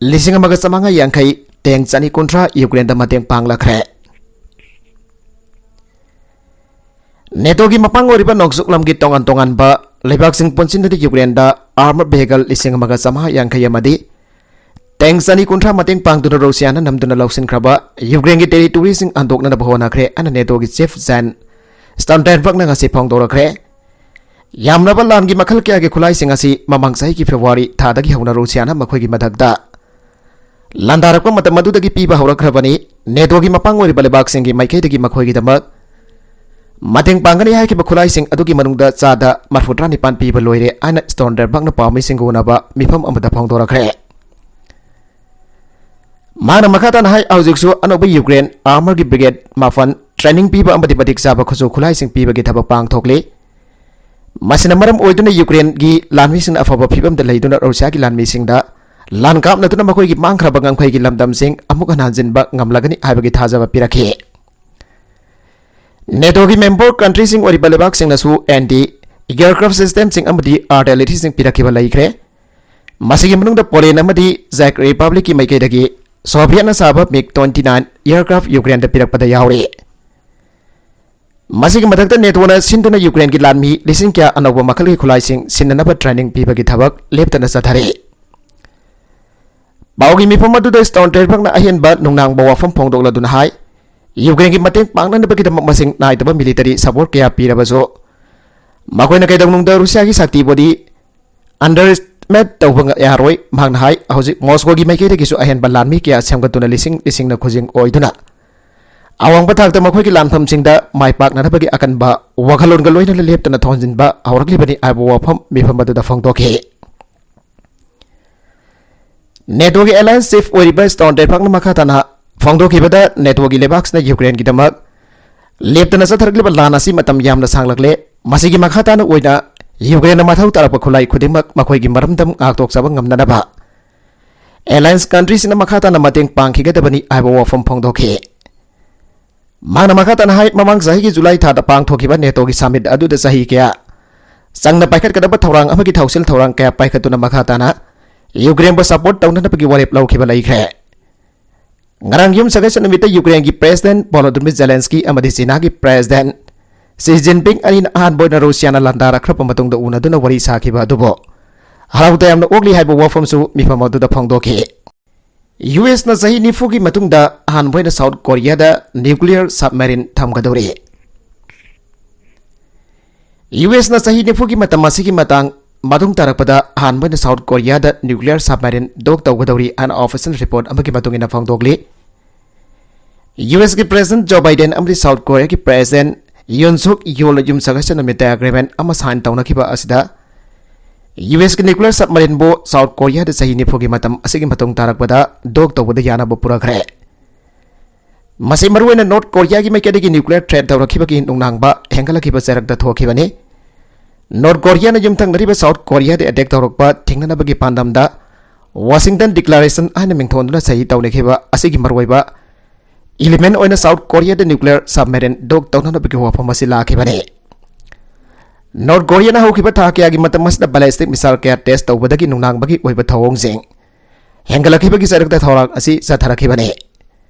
ꯂꯤꯁꯤꯡ ꯑꯃꯒ ꯆꯥꯃꯉꯥ ꯌꯥꯡꯈꯩ, ꯇꯦꯡ ꯆꯅꯤ ꯀꯨꯟꯊ꯭ꯔꯥ ꯌꯨꯀ꯭ꯔꯦꯟꯗ ꯃꯇꯦꯡ ꯄꯥꯡꯂꯛꯈ꯭ꯔꯦ꯫ ꯅꯦꯇꯣꯒꯤ ꯃꯄꯥꯡ ꯑꯣꯏꯔꯤꯕ ꯅꯣꯡꯆꯨꯞ ꯂꯝꯒꯤ ꯇꯣꯉꯥꯟ ꯇꯣꯉꯥꯟꯕ ꯂꯩꯕꯥꯛꯁꯤꯡ ꯄꯨꯟꯁꯤꯟꯗꯨꯅ ꯌꯨꯀ꯭ꯔꯦꯟꯗ ꯑꯥꯔꯃꯔ ꯚꯦꯍꯤꯀꯜ ꯂꯤꯁꯤꯡ ꯑꯃꯒ ꯆꯥꯃꯉꯥ ꯌꯥꯡꯈꯩ ꯑꯃꯗꯤ ꯇꯦꯡ ꯆꯅꯤ ꯀꯨꯟꯊ꯭ꯔꯥ ꯃꯇꯦꯡ ꯄꯥꯡꯗꯨꯅ ꯔꯨꯁꯤꯌꯥꯅ ꯅꯝꯗꯨꯅ ꯂꯧꯁꯤꯟꯈ꯭ꯔꯕ ꯌꯨꯀ꯭ꯔꯦꯟꯒꯤ ꯇꯦꯔꯤꯇꯣꯔꯤꯁꯤꯡ ꯍꯟꯗꯣꯛꯅꯅꯕ ꯍꯣꯠꯅꯈ꯭ꯔꯦ ꯍꯥꯏꯅ ꯅꯦꯇꯣꯒꯤ ꯆꯤꯐ ꯖꯦꯟ ꯁ꯭ꯇꯣꯜꯇꯦꯟꯕꯔꯒꯅ ꯉꯁꯤ ꯐꯣꯡꯗꯣꯔꯛꯈ꯭ꯔꯦ꯫ ꯌꯥꯝꯂꯕ ꯂꯥꯟꯒꯤ ꯃꯈꯜ ꯀꯌꯥꯒꯤ ꯈꯨꯠꯂꯥꯏꯁꯤꯡ ꯑꯁꯤ ꯃꯃꯥꯡ ꯆꯍꯤꯒꯤ ꯐꯦꯕ꯭ꯔꯨꯋꯥꯔꯤ ꯊꯥꯗꯒꯤ ꯍꯧꯅ ꯔꯨꯁꯤꯌꯥꯅ ꯃꯈꯣꯏꯒꯤ ꯃꯊꯛꯇ ꯂꯥꯟꯗꯥꯔꯛꯄ ꯃꯇꯝ ꯑꯗꯨꯗꯒꯤ ꯄꯤꯕ ꯍꯧꯔꯛꯈ꯭ꯔꯕꯅꯤ꯫ ꯅꯦꯇꯣꯒꯤ ꯃꯄꯥꯡ ꯑꯣꯏꯔꯤꯕ ꯂꯩꯕꯥꯛꯁꯤꯡꯒꯤ ꯃꯥꯏꯀꯩꯗꯒꯤ ꯃꯈꯣꯏꯒꯤꯗꯃꯛ ꯃꯇꯦꯡ ꯄꯥꯡꯒꯅꯤ ꯍꯥꯏꯈꯤꯕ ꯈꯨꯠꯂꯥꯏꯁꯤꯡ ꯑꯗꯨꯒꯤ ꯃꯅꯨꯡꯗ ꯆꯥꯗ ꯃꯔꯐꯨꯇꯔꯥ ꯅꯤꯄꯥꯟ ꯄꯤꯕ ꯂꯣꯏꯔꯦ ꯍꯥꯏꯅ ꯁ꯭ꯇꯣꯟꯗꯔꯕꯔꯒꯅ ꯄꯥꯎꯃꯤꯁꯤꯡꯒ ꯎꯅꯕ ꯃꯤꯐꯝ ꯑꯃꯗ ꯐꯣꯡꯗꯣꯔꯛꯈ꯭ꯔꯦ꯫ ꯃꯥꯅ ꯃꯈꯥ ꯇꯥꯅ ꯍꯥꯏ, ꯍꯧꯖꯤꯛꯁꯨ ꯑꯅꯧꯕ ꯌꯨꯀ꯭ꯔꯦꯟ ꯑꯥꯔꯃꯔꯒꯤ ꯕ꯭ꯔꯤꯒꯦꯗ ꯃꯥꯄꯟ ꯇ꯭ꯔꯦꯅꯤꯡ ꯄꯤꯕ ꯑꯃꯗꯤ ꯃꯇꯤꯛ ꯆꯥꯕ ꯈꯨꯠꯁꯨ ꯈꯨꯠꯂꯥꯏꯁꯤꯡ ꯄꯤꯕꯒꯤ ꯊꯕꯛ ꯄꯥꯡꯊꯣꯛꯂꯤ꯫ ꯃꯁꯤꯅ ꯃꯔꯝ ꯑꯣꯏꯗꯨꯅ ꯌꯨꯀ꯭ꯔꯦꯟꯒꯤ ꯂꯥꯟꯃꯤꯁꯤꯡꯅ ꯑꯐꯕ ꯐꯤꯕꯝꯗ ꯂꯩꯗꯨꯅ ꯔꯨꯁꯤꯌꯥꯒꯤ ꯂꯥꯟꯃꯤꯁꯤꯡꯗ ꯂꯥꯟ ꯀꯥꯞꯅꯗꯨꯅ ꯃꯈꯣꯏꯒꯤ ꯃꯥꯡꯈ꯭ꯔꯕ ꯉꯝꯈꯩꯒꯤ ꯂꯝꯗꯝꯁꯤꯡ ꯑꯃꯨꯛ ꯍꯟꯅ ꯍꯟꯖꯤꯟꯕ ꯉꯝꯂꯒꯅꯤ ꯍꯥꯏꯕꯒꯤ ꯊꯥꯖꯕ ꯄꯤꯔꯛꯈꯤ꯫ ꯅꯦꯇꯣꯒꯤ ꯃꯦꯝꯕꯔ ꯀꯟꯇ꯭ꯔꯤꯁꯤꯡ ꯑꯣꯏꯔꯤꯕ ꯂꯩꯕꯥꯛꯁꯤꯡꯅꯁꯨ ꯑꯦꯟꯇꯤ ꯑꯦꯌꯔꯀ꯭ꯔꯥꯐ ꯁꯤꯁꯇꯦꯝꯁꯤꯡ ꯑꯃꯗꯤ ꯑꯥꯔꯇꯤꯂꯔꯤꯁꯤꯡ ꯄꯤꯔꯛꯈꯤꯕ ꯂꯩꯈ꯭ꯔꯦ꯫ ꯃꯁꯤꯒꯤ ꯃꯅꯨꯡꯗ ꯄꯣꯂꯦꯟ ꯑꯃꯗꯤ ꯖꯦꯛ ꯔꯤꯄꯕ꯭ꯂꯤꯛꯀꯤ ꯃꯥꯏꯀꯩꯗꯒꯤ ꯁꯣꯚꯤꯌꯦꯠꯅ ꯁꯥꯕ ꯃꯤꯒ ꯇ꯭ꯋꯦꯟꯇꯤ ꯅꯥꯏꯟ ꯑꯦꯌꯔꯀ꯭ꯔꯥꯐ ꯌꯨꯀ꯭ꯔꯦꯟꯗ ꯄꯤꯔꯛꯄꯗ ꯌꯥꯎꯔꯤ꯫ ꯃꯁꯤꯒꯤ ꯃꯊꯛꯇ ꯅꯦꯇꯣꯅ ꯁꯤꯟꯗꯨꯅ ꯌꯨꯀ꯭ꯔꯦꯟꯒꯤ ꯂꯥꯟꯃꯤ ꯂꯤꯁꯤꯡ ꯀꯌꯥ ꯑꯅꯧꯕ ꯃꯈꯜꯒꯤ ꯈꯨꯠꯂꯥꯏꯁꯤꯡ ꯁꯤꯟꯅꯅꯕ ꯇ꯭ꯔꯦꯅꯤꯡ ꯄꯤꯕꯒꯤ ꯊꯕꯛ ꯂꯦꯞꯇꯅ ꯆꯠꯊꯔꯤ꯫ ꯄꯥꯎꯒꯤ ꯃꯤꯐꯝ ꯑꯗꯨꯗ ꯁ꯭ꯇꯣꯟꯗꯔꯕꯔꯒꯅ ꯑꯍꯦꯟꯕ ꯅꯨꯡꯅꯥꯡꯕ ꯋꯥꯐꯝ ꯐꯣꯡꯗꯣꯛꯂꯗꯨꯅ ꯍꯥꯏ, ꯌꯨꯀ꯭ꯔꯦꯟꯒꯤ ꯃꯇꯦꯡ ꯄꯥꯡꯅꯅꯕꯒꯤꯗꯃꯛ ꯃꯁꯤꯡ ꯅꯥꯏꯗꯕ ꯃꯤꯂꯤꯇꯔꯤ ꯁꯄꯣꯔꯠ ꯀꯌꯥ ꯄꯤꯔꯕꯁꯨ, ꯃꯈꯣꯏꯅ ꯀꯩꯗꯧꯅꯨꯡꯗ ꯔꯨꯁꯤꯌꯥꯒꯤ ꯁꯛꯇꯤꯕꯨꯗꯤ ꯑꯟꯗꯔꯑꯦꯁꯇꯤꯃꯦꯠ ꯇꯧꯕ ꯉ-, ꯌꯥꯔꯣꯏ꯫ ꯃꯍꯥꯛꯅ ꯍꯥꯏ, ꯍꯧꯖꯤꯛ ꯃꯣꯁꯀꯣꯒꯤ ꯃꯥꯏꯀꯩꯗꯒꯤꯁꯨ ꯑꯍꯦꯟꯕ ꯂꯥꯟꯃꯤ ꯀꯌꯥ ꯁꯦꯝꯒꯠꯇꯨꯅ ꯂꯤꯁꯤꯡ ꯂꯤꯁꯤꯡꯅ ꯈꯨꯖꯤꯡ ꯑꯣꯏꯗꯨꯅ ꯑꯋꯥꯡꯕ ꯊꯥꯛꯇ ꯃꯈꯣꯏꯒꯤ ꯂꯥꯟꯐꯝꯁꯤꯡꯗ ꯃꯥꯏ ꯄꯥꯛꯅꯅꯕꯒꯤ ꯑꯀꯟꯕ ꯋꯥꯈꯜꯂꯣꯟꯒ ꯂꯣꯏꯅꯅ ꯂꯦꯞꯇꯅ ꯊꯧꯍꯟꯖꯤꯟꯕ ꯍꯧꯔꯛꯂꯤꯕꯅꯤ ꯍꯥꯏꯕ ꯋꯥꯐꯝ ꯃꯤꯐꯝ ꯑꯗꯨꯗ ꯐꯣꯡꯗꯣꯛꯈꯤ꯫ ꯅꯦꯇꯣꯒꯤ ꯑꯦꯂꯥꯌꯟꯁ ꯆꯤꯐ ꯑꯣꯏꯔꯤꯕ ꯁ꯭ꯇꯣꯟꯗꯔꯕꯔꯒꯅ ꯃꯈꯥ ꯇꯥꯅ ꯐꯣꯡꯗꯣꯛꯈꯤꯕꯗ, ꯅꯦꯇꯣꯒꯤ ꯂꯩꯕꯥꯛꯁꯤꯅ ꯌꯨꯀ꯭ꯔꯦꯟꯒꯤꯗꯃꯛ ꯂꯦꯞꯇꯅ ꯆꯠꯊꯔꯛꯂꯤꯕ ꯂꯥꯟ ꯑꯁꯤ ꯃꯇꯝ ꯌꯥꯝꯅ ꯁꯥꯡꯂꯛꯂꯦ꯫ ꯃꯁꯤꯒꯤ ꯃꯈꯥ ꯇꯥꯅ ꯑꯣꯏꯅ ꯌꯨꯀ꯭ꯔꯦꯟꯅ ꯃꯊꯧ ꯇꯥꯔꯛꯄ ꯈꯨꯠꯂꯥꯏ ꯈꯨꯗꯤꯡꯃꯛ ꯃꯈꯣꯏꯒꯤ ꯃꯔꯝꯗꯝ ꯉꯥꯛꯊꯣꯛꯆꯕ ꯉꯝꯅꯅꯕ ꯑꯦꯂꯥꯌꯟꯁ ꯀꯟꯇ꯭ꯔꯤꯁꯤꯡꯅ ꯃꯈꯥ ꯇꯥꯅ ꯃꯇꯦꯡ ꯄꯥꯡꯈꯤꯒꯗꯕꯅꯤ ꯍꯥꯏꯕ ꯋꯥꯐꯝ ꯐꯣꯡꯗꯣꯛꯈꯤ꯫ ꯃꯥꯅ ꯃꯈꯥ ꯇꯥꯅ ꯍꯥꯏ, ꯃꯃꯥꯡ ꯆꯍꯤꯒꯤ ꯖꯨꯂꯥꯏ ꯊꯥꯗ ꯄꯥꯡꯊꯣꯛꯈꯤꯕ ꯅꯦꯇꯣꯒꯤ ꯁꯃꯤꯠ ꯑꯗꯨꯗ ꯆꯍꯤ ꯀꯌꯥ ꯆꯪꯅ ꯄꯥꯏꯈꯠꯀꯗꯕ ꯊꯧꯔꯥꯡ ꯑꯃꯒꯤ ꯊꯧꯁꯤꯜ ꯊꯧꯔꯥꯡ ꯀꯌꯥ ꯄꯥꯏꯈꯠꯇꯨꯅ ꯃꯈꯥ ꯇꯥꯅ ꯌꯨꯀ꯭ꯔꯦꯟꯕꯨ ꯁꯄꯣꯔꯠ ꯇꯧꯅꯅꯕꯒꯤ ꯋꯥꯔꯦꯞ ꯂꯧꯈꯤꯕ ꯂꯩꯈ꯭ꯔꯦ꯫ ꯉꯔꯥꯡ ꯌꯨꯝꯁꯀꯩꯁ ꯅꯨꯃꯤꯠꯇ ꯌꯨꯀ꯭ꯔꯦꯟꯒꯤ ꯄ꯭ꯔꯦꯁꯤꯗꯦꯟꯠ ꯚꯣꯂꯣꯗꯤꯃꯤꯔ ꯖꯦꯂꯦꯟꯁꯀꯤ ꯑꯃꯗꯤ ꯆꯤꯅꯥꯒꯤ ꯄ꯭ꯔꯦꯁꯤꯗꯦꯟꯠ ꯁꯤ ꯖꯤꯟꯄꯤꯡ ꯑꯅꯤꯅ ꯑꯍꯥꯟꯕ ꯑꯣꯏꯅ ꯔꯨꯁꯤꯌꯥꯅ ꯂꯥꯟꯗꯥꯔꯛꯈ꯭ꯔꯕ ꯃꯇꯨꯡꯗ ꯎꯅꯗꯨꯅ ꯋꯥꯔꯤ ꯁꯥꯈꯤꯕ ꯑꯗꯨꯕꯨ ꯍꯔꯥꯎ ꯇꯌꯥꯝꯅ ꯑꯣꯛꯂꯤ ꯍꯥꯏꯕ ꯋꯥꯐꯝꯁꯨ ꯃꯤꯐꯝ ꯑꯗꯨꯗ ꯐꯣꯡꯗꯣꯛꯈꯤ꯫ ꯌꯨ ꯑꯦꯁꯅ ꯆꯍꯤ ꯅꯤꯐꯨꯒꯤ ꯃꯇꯨꯡꯗ ꯑꯍꯥꯟꯕ ꯑꯣꯏꯅ ꯁꯥꯎꯠ ꯀꯣꯔꯤꯌꯥꯗ ꯅ꯭ꯌꯨꯀ꯭ꯂꯤꯌꯔ ꯁꯕꯃꯦꯔꯤꯟ ꯊꯝꯒꯗꯧꯔꯤ꯫ ꯌꯨ ꯑꯦꯁꯅ ꯆꯍꯤ ꯅꯤꯐꯨꯒꯤ ꯃꯇꯝ ꯑꯁꯤꯒꯤ ꯃꯇꯥꯡ ꯃꯇꯨꯡ ꯇꯥꯔꯛꯄꯗ ꯑꯍꯥꯟꯕ ꯑꯣꯏꯅ ꯁꯥꯎꯠ ꯀꯣꯔꯤꯌꯥꯗ ꯅ꯭ꯌꯨꯀ꯭ꯂꯤꯌꯔ ꯁꯕꯃꯦꯔꯤꯟ ꯗꯣꯛ ꯇꯧꯒꯗꯧꯔꯤ ꯍꯥꯏꯅ ꯑꯣꯐꯤꯁꯤꯌꯦꯜ ꯔꯤꯄꯣꯔꯠ ꯑꯃꯒꯤ ꯃꯇꯨꯡ ꯏꯟꯅ ꯐꯣꯡꯗꯣꯛꯂꯤ꯫ ꯌꯨ ꯑꯦꯁꯀꯤ ꯄ꯭ꯔꯦꯁꯤꯗꯦꯟꯠ ꯖꯣ ꯕꯥꯏꯗꯦꯟ ꯑꯃꯗꯤ ꯁꯥꯎꯠ ꯀꯣꯔꯤꯌꯥꯒꯤ ꯄ꯭ꯔꯦꯁꯤꯗꯦꯟꯠ ꯌꯣꯟꯁꯨꯛ ꯌꯣꯜꯂ ꯌꯨꯝꯁꯀꯩꯁ ꯅꯨꯃꯤꯠꯇ ꯑꯦꯒ꯭ꯔꯤꯃꯦꯟ ꯑꯃ ꯁꯥꯏꯟ ꯇꯧꯅꯈꯤꯕ ꯑꯁꯤꯗ ꯌꯨ ꯑꯦꯁꯀꯤ ꯅ꯭ꯌꯨꯀ꯭ꯂꯤꯌꯔ ꯁꯕꯃꯔꯤꯟꯕꯨ ꯁꯥꯎꯠ ꯀꯣꯔꯤꯌꯥꯗ ꯆꯍꯤ ꯅꯤꯐꯨꯒꯤ ꯃꯇꯝ ꯑꯁꯤꯒꯤ ꯃꯇꯨꯡ ꯇꯥꯔꯛꯄꯗ ꯗꯣꯛ ꯇꯧꯕꯗ ꯌꯥꯅꯕ ꯄꯨꯔꯛꯈ꯭ꯔꯦ꯫ ꯃꯁꯤ ꯃꯔꯨꯑꯣꯏꯅ ꯅꯣꯔꯠ ꯀꯣꯔꯤꯌꯥꯒꯤ ꯃꯥꯏꯀꯩꯗꯒꯤ ꯅ꯭ꯌꯨꯀ꯭ꯂꯤꯌꯔ ꯊ꯭ꯔꯦꯠ ꯇꯧꯔꯛꯈꯤꯕꯒꯤ ꯅꯨꯡꯅꯥꯡꯕ ꯍꯦꯟꯒꯠꯂꯛꯈꯤꯕ ꯆꯩꯔꯛꯇ ꯊꯣꯛꯈꯤꯕꯅꯤ꯫ ꯅꯣꯔꯠ ꯀꯣꯔꯤꯌꯥꯅ ꯌꯨꯝꯊꯪꯅꯔꯤꯕ ꯁꯥꯎꯠ ꯀꯣꯔꯤꯌꯥꯗ ꯑꯦꯇꯦꯛ ꯇꯧꯔꯛꯄ ꯊꯤꯡꯅꯅꯕꯒꯤ ꯄꯥꯟꯗꯝꯗ ꯋꯥꯁꯤꯡꯇꯟ ꯗꯤꯀ꯭ꯂꯥꯔꯦꯁꯟ ꯍꯥꯏꯅ ꯃꯤꯡꯊꯣꯟꯗꯨꯅ ꯁꯍꯤ ꯇꯧꯅꯈꯤꯕ ꯑꯁꯤꯒꯤ ꯃꯔꯨꯑꯣꯏꯕ ꯏꯂꯤꯃꯦꯟ ꯑꯣꯏꯅ ꯁꯥꯎꯠ ꯀꯣꯔꯤꯌꯥꯗ ꯅ꯭ꯌꯨꯀ꯭ꯂꯤꯌꯔ ꯁꯕꯃꯦꯔꯤꯟ ꯗꯣꯛ ꯇꯧꯅꯅꯕꯒꯤ ꯋꯥꯐꯝ ꯑꯁꯤ ꯂꯥꯛꯈꯤꯕꯅꯤ꯫ ꯅꯣꯔꯠ ꯀꯣꯔꯤꯌꯥꯅ ꯍꯧꯈꯤꯕ ꯊꯥ ꯀꯌꯥꯒꯤ ꯃꯇꯝ ꯑꯁꯤꯗ ꯕꯦꯂꯤꯁꯇꯤꯛ ꯃꯤꯁꯥꯏꯜ ꯀꯌꯥ ꯇꯦꯁ ꯇꯧꯕꯗꯒꯤ ꯅꯨꯡꯅꯥꯡꯕꯒꯤ ꯑꯣꯏꯕ ꯊꯧꯑꯣꯡꯁꯤꯡ ꯍꯦꯟꯒꯠꯂꯛꯈꯤꯕꯒꯤ ꯆꯩꯔꯛꯇ ꯊꯧꯔꯥꯡ ꯑꯁꯤ ꯆꯠꯊꯔꯛꯈꯤꯕꯅꯤ꯫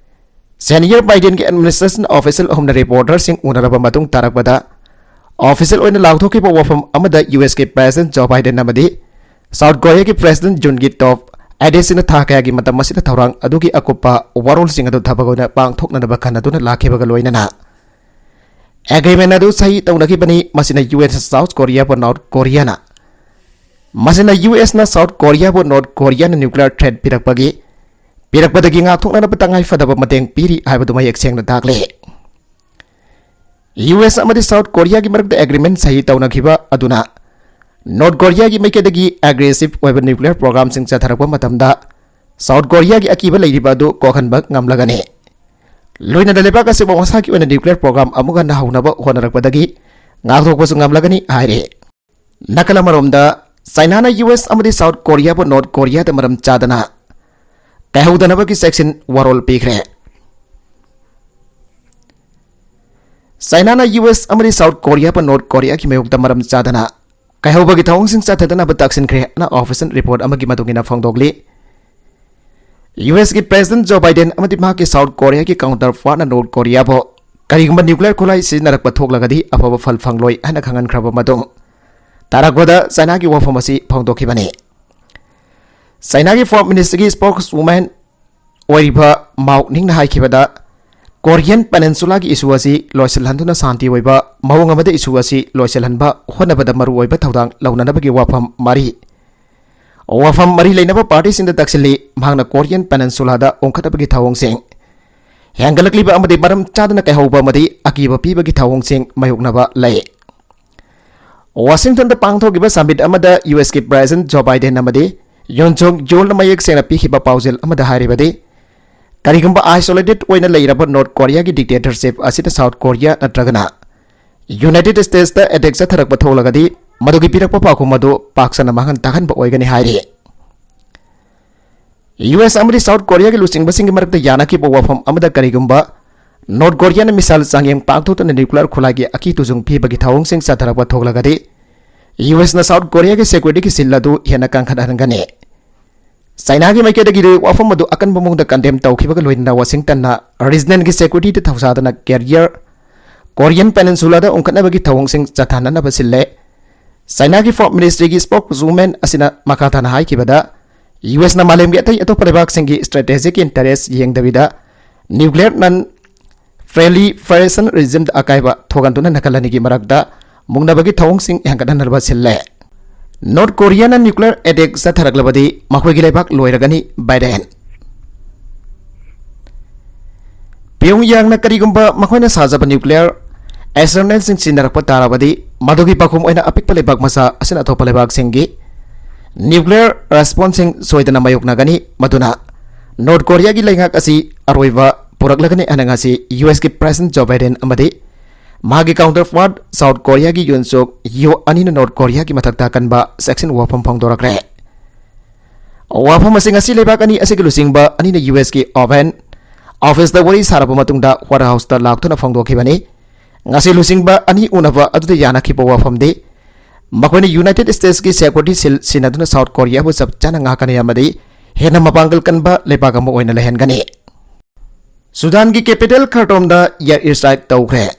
ꯁꯦꯅꯤꯌꯔ ꯕꯥꯏꯗꯦꯟꯒꯤ ꯑꯦꯗꯃꯤꯅꯤꯁꯇ꯭ꯔꯦꯁꯟ ꯑꯣꯐꯤꯁꯤꯌꯦꯜ ꯑꯍꯨꯝꯅ ꯔꯤꯄꯣꯔꯇꯔꯁꯤꯡ ꯎꯅꯔꯕ ꯃꯇꯨꯡ ꯇꯥꯔꯛꯄꯗ, ꯑꯣꯐꯤꯁꯤꯌꯦꯜ ꯑꯣꯏꯅ ꯂꯥꯎꯊꯣꯛꯈꯤꯕ ꯋꯥꯐꯝ ꯑꯃꯗ ꯌꯨ ꯑꯦꯁꯀꯤ ꯄ꯭ꯔꯦꯁꯤꯗꯦꯟꯠ ꯖꯣ ꯕꯥꯏꯗꯦꯟ ꯑꯃꯗꯤ ꯁꯥꯎꯠ ꯀꯣꯔꯤꯌꯥꯒꯤ ꯄ꯭ꯔꯦꯁꯤꯗꯦꯟꯠ ꯖꯨꯟꯒꯤ ꯇꯣꯞ ꯑꯦꯗꯦꯁꯤꯅ ꯊꯥ ꯀꯌꯥꯒꯤ ꯃꯇꯝ ꯑꯁꯤꯗ ꯊꯧꯔꯥꯡ ꯑꯗꯨꯒꯤ ꯑꯀꯨꯞꯄ ꯋꯥꯔꯣꯜꯁꯤꯡ ꯑꯗꯨ ꯊꯕꯛ ꯑꯣꯏꯅ ꯄꯥꯡꯊꯣꯛꯅꯅꯕ ꯈꯟꯅꯗꯨꯅ ꯂꯥꯛꯈꯤꯕꯒ ꯂꯣꯏꯅꯅ ꯑꯦꯒ꯭ꯔꯤꯃꯦꯟ ꯑꯗꯨ ꯁꯍꯤ ꯇꯧꯅꯈꯤꯕꯅꯤ꯫ ꯃꯁꯤꯅ ꯌꯨ ꯑꯦꯁ ꯁꯥꯎꯠ ꯀꯣꯔꯤꯌꯥꯕꯨ ꯅꯣꯔꯠ ꯀꯣꯔꯤꯌꯥꯅ, ꯃꯁꯤꯅ ꯌꯨ ꯑꯦꯁꯅ ꯁꯥꯎꯠ ꯀꯣꯔꯤꯌꯥꯕꯨ ꯅꯣꯔꯠ ꯀꯣꯔꯤꯌꯥꯅ ꯅ꯭ꯌꯨꯀ꯭ꯂꯤꯌꯔ ꯊ꯭ꯔꯦꯠ ꯄꯤꯔꯛꯄꯒꯤ, ꯄꯤꯔꯛꯄꯗꯒꯤ ꯉꯥꯛꯊꯣꯛꯅꯅꯕ ꯇꯉꯥꯏ ꯐꯗꯕ ꯃꯇꯦꯡ ꯄꯤꯔꯤ ꯍꯥꯏꯕꯗꯨ ꯃꯌꯦꯛ ꯁꯦꯡꯅ ꯇꯥꯛꯂꯦ꯫ ꯌꯨ ꯑꯦꯁ ꯑꯃꯗꯤ ꯁꯥꯎꯠ ꯀꯣꯔꯤꯌꯥꯒꯤ ꯃꯔꯛꯇ ꯑꯦꯒ꯭ꯔꯤꯃꯦꯟ ꯁꯍꯤ ꯇꯧꯅꯈꯤꯕ ꯑꯗꯨꯅ ꯅꯣꯔꯠ ꯀꯣꯔꯤꯌꯥꯒꯤ ꯃꯥꯏꯀꯩꯗꯒꯤ ꯑꯦꯒ꯭ꯔꯦꯁꯤꯚ ꯑꯣꯏꯕ ꯅ꯭ꯌꯨꯀ꯭ꯂꯤꯌꯔ ꯄ꯭ꯔꯣꯒ꯭ꯔꯥꯝꯁꯤꯡ ꯆꯠꯊꯔꯛꯄ ꯃꯇꯝꯗ ꯁꯥꯎꯠ ꯀꯣꯔꯤꯌꯥꯒꯤ ꯑꯀꯤꯕ ꯂꯩꯔꯤꯕ ꯑꯗꯨ ꯀꯣꯛꯍꯟꯕ ꯉꯝꯂꯒꯅꯤ꯫ ꯂꯣꯏꯅꯅ ꯂꯩꯕꯥꯛ ꯑꯁꯤꯕꯨ ꯃꯁꯥꯒꯤ ꯑꯣꯏꯅ ꯅ꯭ꯌꯨꯀ꯭ꯂꯤꯌꯔ ꯄ꯭ꯔꯣꯒ꯭ꯔꯥꯝ ꯑꯃꯨꯛ ꯍꯟꯅ ꯍꯧꯅꯕ ꯍꯣꯠꯅꯔꯛꯄꯗꯒꯤ ꯉꯥꯛꯊꯣꯛꯄꯁꯨ ꯉꯝꯂꯒꯅꯤ ꯍꯥꯏꯔꯤ꯫ ꯅꯥꯀꯜ ꯑꯃꯔꯣꯝꯗ, ꯆꯥꯏꯅꯥꯅ ꯌꯨ ꯑꯦꯁ ꯑꯃꯗꯤ ꯁꯥꯎꯠ ꯀꯣꯔꯤꯌꯥꯕꯨ ꯅꯣꯔꯠ ꯀꯣꯔꯤꯌꯥꯗ ꯃꯔꯝ ꯆꯥꯗꯅ ꯀꯥꯏꯍꯧꯗꯅꯕꯒꯤ ꯆꯦꯛꯁꯤꯟ ꯋꯥꯔꯣꯜ ꯄꯤꯈ꯭ꯔꯦ꯫ ꯆꯥꯏꯅꯥꯅ ꯌꯨ ꯑꯦꯁ ꯑꯃꯗꯤ ꯁꯥꯎꯠ ꯀꯣꯔꯤꯌꯥꯕꯨ ꯅꯣꯔꯠ ꯀꯣꯔꯤꯌꯥꯒꯤ ꯃꯥꯌꯣꯛꯇ ꯃꯔꯝ ꯆꯥꯗꯅ ꯀꯥꯏꯍꯧꯕꯒꯤ ꯊꯧꯑꯣꯡꯁꯤꯡ ꯆꯠꯊꯗꯅꯕ ꯇꯛꯁꯤꯟꯈ꯭ꯔꯦ ꯍꯥꯏꯅ ꯑꯣꯐꯤꯁꯤꯌꯦꯜ ꯔꯤꯄꯣꯔꯠ ꯑꯃꯒꯤ ꯃꯇꯨꯡ ꯏꯟꯅ ꯐꯣꯡꯗꯣꯛꯂꯤ꯫ ꯌꯨ ꯑꯦꯁꯀꯤ ꯄ꯭ꯔꯦꯁꯤꯗꯦꯟꯠ ꯖꯣ ꯕꯥꯏꯗꯦꯟ ꯑꯃꯗꯤ ꯃꯍꯥꯛꯀꯤ ꯁꯥꯎꯠ ꯀꯣꯔꯤꯌꯥꯒꯤ ꯀꯥꯎꯟꯇꯔ ꯄꯥꯔꯠꯅꯔ ꯅꯣꯔꯠ ꯀꯣꯔꯤꯌꯥꯕꯨ ꯀꯔꯤꯒꯨꯝꯕ ꯅ꯭ꯌꯨꯀ꯭ꯂꯤꯌꯔ ꯈꯨꯠꯂꯥꯏ ꯁꯤꯖꯤꯟꯅꯔꯛꯄ ꯊꯣꯛꯂꯒꯗꯤ ꯑꯐꯕ ꯐꯜ ꯐꯪꯂꯣꯏ ꯍꯥꯏꯅ ꯈꯪꯍꯟꯈ꯭ꯔꯕ ꯃꯇꯨꯡ ꯇꯥꯔꯛꯄꯗ ꯆꯥꯏꯅꯥꯒꯤ ꯋꯥꯐꯝ ꯑꯁꯤ ꯐꯣꯡꯗꯣꯛꯈꯤꯕꯅꯤ꯫ ꯆꯥꯏꯅꯥꯒꯤ ꯐꯣꯔꯦꯟ ꯃꯤꯅꯤꯁꯇ꯭ꯔꯤꯒꯤ ꯁ꯭ꯄꯣꯛꯁ ꯋꯨꯃꯦꯟ ꯑꯣꯏꯔꯤꯕ ꯃꯥꯎ ꯅꯤꯡꯅ ꯍꯥꯏꯈꯤꯕꯗ, ꯀꯣꯔꯤꯌꯟ ꯄꯦꯅꯤꯟꯁꯨꯂꯥꯒꯤ ꯏꯁꯨ ꯑꯁꯤ ꯂꯣꯏꯁꯤꯜꯍꯟꯗꯨꯅ ꯁꯥꯟꯇꯤ ꯑꯣꯏꯕ ꯃꯑꯣꯡ ꯑꯃꯗ ꯏꯁꯨ ꯑꯁꯤ ꯂꯣꯏꯁꯤꯜꯍꯟꯕ ꯍꯣꯠꯅꯕꯗ ꯃꯔꯨꯑꯣꯏꯕ ꯊꯧꯗꯥꯡ ꯂꯧꯅꯅꯕꯒꯤ ꯋꯥꯐꯝ ꯃꯔꯤ, ꯋꯥꯐꯝ ꯃꯔꯤ ꯂꯩꯅꯕ ꯄꯥꯔꯇꯤꯁꯤꯡꯗ ꯇꯛꯁꯤꯜꯂꯤ꯫ ꯃꯍꯥꯛꯅ ꯀꯣꯔꯤꯌꯟ ꯄꯦꯅꯤꯟꯁꯨꯂꯥꯗ ꯑꯣꯟꯈꯠꯅꯕꯒꯤ ꯊꯧꯑꯣꯡꯁꯤꯡ ꯍꯦꯟꯒꯠꯂꯛꯂꯤꯕ ꯑꯃꯗꯤ ꯃꯔꯝ ꯆꯥꯗꯅ ꯀꯥꯏꯍꯧꯕ ꯑꯃꯗꯤ ꯑꯀꯤꯕ ꯄꯤꯕꯒꯤ ꯊꯧꯑꯣꯡꯁꯤꯡ ꯃꯥꯌꯣꯛꯅꯕ ꯂꯩ꯫ ꯋꯥꯁꯤꯡꯇꯟꯗ ꯄꯥꯡꯊꯣꯛꯈꯤꯕ summit ꯑꯃꯗ ꯌꯨ ꯑꯦꯁꯀꯤ President Joe Biden ꯑꯃꯗꯤ Yoon Suk Yeolꯅ ꯃꯌꯦꯛ ꯁꯦꯡꯅ ꯄꯤꯈꯤꯕ ꯄꯥꯎꯖꯦꯜ ꯑꯃꯗ ꯍꯥꯏꯔꯤꯕꯗꯤ, ꯀꯔꯤꯒꯨꯝꯕ isolated ꯑꯣꯏꯅ ꯂꯩꯔꯕ ꯅꯣꯔꯠ ꯀꯣꯔꯤꯌꯥꯒꯤ dictatorship ꯑꯁꯤꯗ ꯁꯥꯎꯠ ꯀꯣꯔꯤꯌꯥ ꯅꯠꯇ꯭ꯔꯒꯅ United Statesꯇ attack ꯆꯠꯊꯔꯛꯄ ꯊꯣꯛꯂꯒꯗꯤ, ꯃꯗꯨꯒꯤ ꯄꯤꯔꯛꯄ ꯄꯥꯎꯈꯨꯝ ꯑꯗꯨ ꯄꯥꯛ ꯁꯟꯅ ꯃꯥꯡꯍꯟ ꯇꯥꯛꯍꯟꯕ ꯑꯣꯏꯒꯅꯤ ꯍꯥꯏꯔꯤ꯫ ꯌꯨ ꯑꯦꯁ ꯑꯃꯗꯤ ꯁꯥꯎꯠ ꯀꯣꯔꯤꯌꯥꯒꯤ ꯂꯨꯆꯤꯡꯕꯁꯤꯡꯒꯤ ꯃꯔꯛꯇ ꯌꯥꯅꯈꯤꯕ ꯋꯥꯐꯝ ꯑꯃꯗ ꯀꯔꯤꯒꯨꯝꯕ ꯅꯣꯔꯠ ꯀꯣꯔꯤꯌꯥꯅ missile ꯆꯥꯡꯌꯦꯡ ꯄꯥꯡꯊꯣꯛꯇꯨꯅ nuclear ꯈꯨꯠꯂꯥꯏꯒꯤ ꯑꯀꯤ ꯇꯨꯖꯨꯡ ꯄꯤꯕꯒꯤ ꯊꯧꯑꯣꯡꯁꯤꯡ ꯆꯠꯊꯔꯛꯄ ꯊꯣꯛꯂꯒꯗꯤ, ꯌꯨ ꯑꯦꯁꯅ ꯁꯥꯎꯠ ꯀꯣꯔꯤꯌꯥꯒꯤ security ꯁꯤꯜ ꯑꯗꯨ ꯍꯦꯟꯅ ꯀꯟꯈꯠꯍꯟꯒꯅꯤ꯫ ꯆꯥꯏꯅꯥꯒꯤ ꯃꯥꯏꯀꯩꯗꯒꯤꯗꯤ ꯋꯥꯐꯝ ꯑꯗꯨ ꯑꯀꯟꯕ ꯃꯑꯣꯡꯗ condemn ꯇꯧꯈꯤꯕꯒ ꯂꯣꯏꯅꯅ ꯋꯥꯁꯤꯡꯇꯟꯅ regionalꯒꯤ securityꯗ ꯊꯧꯁꯥꯗꯅ carrier Korean Peninsulada ꯎꯪꯈꯠꯅꯕꯒꯤ ꯊꯧꯑꯣꯡꯁꯤꯡ ꯆꯠꯊꯅꯅꯕ ꯁꯤꯜꯂꯦ꯫ ꯆꯥꯏꯅꯥꯒꯤ Foreign Ministryꯒꯤ spokeswoman ꯑꯁꯤꯅ ꯃꯈꯥ ꯇꯥꯅ ꯍꯥꯏꯈꯤꯕꯗ, ꯌꯨ ꯑꯦꯁꯅ ꯃꯥꯂꯦꯝꯒꯤ ꯑꯇꯩ ꯑꯇꯣꯞꯄ ꯂꯩꯕꯥꯛꯁꯤꯡꯒꯤ strategic interest ꯌꯦꯡꯗꯕꯤꯗ nuclear non proliferation regimeꯗ ꯑꯀꯥꯏꯕ ꯊꯣꯛꯍꯟꯗꯨꯅ ꯅꯥꯀꯜ ꯑꯅꯤꯒꯤ ꯃꯔꯛꯇ ꯃꯨꯛꯅꯕꯒꯤ ꯊꯧꯑꯣꯡꯁꯤꯡ ꯍꯦꯟꯒꯠꯍꯟꯅꯕ ꯁꯤꯜꯂꯦ꯫ ꯅꯣꯔꯠ ꯀꯣꯔꯤꯌꯥꯅ nuclear attack ꯆꯠꯊꯔꯛꯂꯕꯗꯤ ꯃꯈꯣꯏꯒꯤ ꯂꯩꯕꯥꯛ ꯂꯣꯏꯔꯒꯅꯤ, ꯕꯥꯏꯗꯦꯟ꯫ ꯄꯤꯌꯣꯡꯌꯥꯡꯅ ꯀꯔꯤꯒꯨꯝꯕ ꯃꯈꯣꯏꯅ ꯁꯥꯖꯕ nuclear arsenalꯁꯤꯡ ꯁꯤꯖꯤꯟꯅꯔꯛꯄ ꯇꯥꯔꯕꯗꯤ, ꯃꯗꯨꯒꯤ ꯄꯥꯎꯈꯨꯝ ꯑꯣꯏꯅ ꯑꯄꯤꯛꯄ ꯂꯩꯕꯥꯛ ꯃꯆꯥ ꯑꯁꯤꯅ ꯑꯊꯣꯛꯄ ꯂꯩꯕꯥꯛꯁꯤꯡꯒꯤ nuclear responseꯁꯤꯡ ꯁꯣꯏꯗꯅ ꯃꯥꯌꯣꯛꯅꯒꯅꯤ, ꯃꯗꯨꯅ ꯅꯣꯔꯠ ꯀꯣꯔꯤꯌꯥꯒꯤ ꯂꯩꯉꯥꯛ ꯑꯁꯤ ꯑꯔꯣꯏꯕ ꯄꯨꯔꯛꯂꯒꯅꯤ ꯍꯥꯏꯅ ꯉꯁꯤ ꯌꯨ ꯑꯦꯁꯀꯤ President Joe Biden ꯑꯃꯗꯤ ꯃꯍꯥꯛꯀꯤ counterpart ꯁꯥꯎꯠ ꯀꯣꯔꯤꯌꯥꯒꯤ Yoon Suk Yeol ꯑꯅꯤꯅ ꯅꯣꯔꯠ ꯀꯣꯔꯤꯌꯥꯒꯤ ꯃꯊꯛꯇ ꯑꯀꯟꯕ ꯆꯦꯛꯁꯤꯟ ꯋꯥꯐꯝ ꯐꯣꯡꯗꯣꯔꯛꯈ꯭ꯔꯦ꯫ ꯋꯥꯐꯝ ꯑꯁꯤ ꯉꯁꯤ ꯂꯩꯕꯥꯛ ꯑꯅꯤ ꯑꯁꯤꯒꯤ ꯂꯨꯆꯤꯡꯕ ꯑꯅꯤꯅ ꯌꯨ ꯑꯦꯁꯀꯤ Oval Officeꯇ ꯋꯥꯔꯤ ꯁꯥꯔꯕ ꯃꯇꯨꯡꯗ White Houseꯇ ꯂꯥꯛꯇꯨꯅ ꯐꯣꯡꯗꯣꯛꯈꯤꯕꯅꯤ꯫ ꯉꯁꯤ ꯂꯨꯆꯤꯡꯕ ꯑꯅꯤ ꯎꯅꯕ ꯑꯗꯨꯗ ꯌꯥꯅꯈꯤꯕ ꯋꯥꯐꯝꯗꯤ, ꯃꯈꯣꯏꯅ United Statesꯀꯤ security seal ꯁꯤꯖꯤꯟꯅꯗꯨꯅ ꯁꯥꯎꯠ ꯀꯣꯔꯤꯌꯥꯕꯨ ꯆꯞ ꯆꯥꯅ ꯉꯥꯛꯀꯅꯤ ꯑꯃꯗꯤ ꯍꯦꯟꯅ ꯃꯄꯥꯡꯒꯜ ꯀꯟꯕ ꯂꯩꯕꯥꯛ ꯑꯃ ꯑꯣꯏꯅ ꯂꯩꯍꯟꯒꯅꯤ꯫ ꯁꯨꯗꯥꯟꯒꯤ capital ꯈꯥꯔꯇꯨꯝꯗ air strike ꯇꯧꯈ꯭ꯔꯦ꯫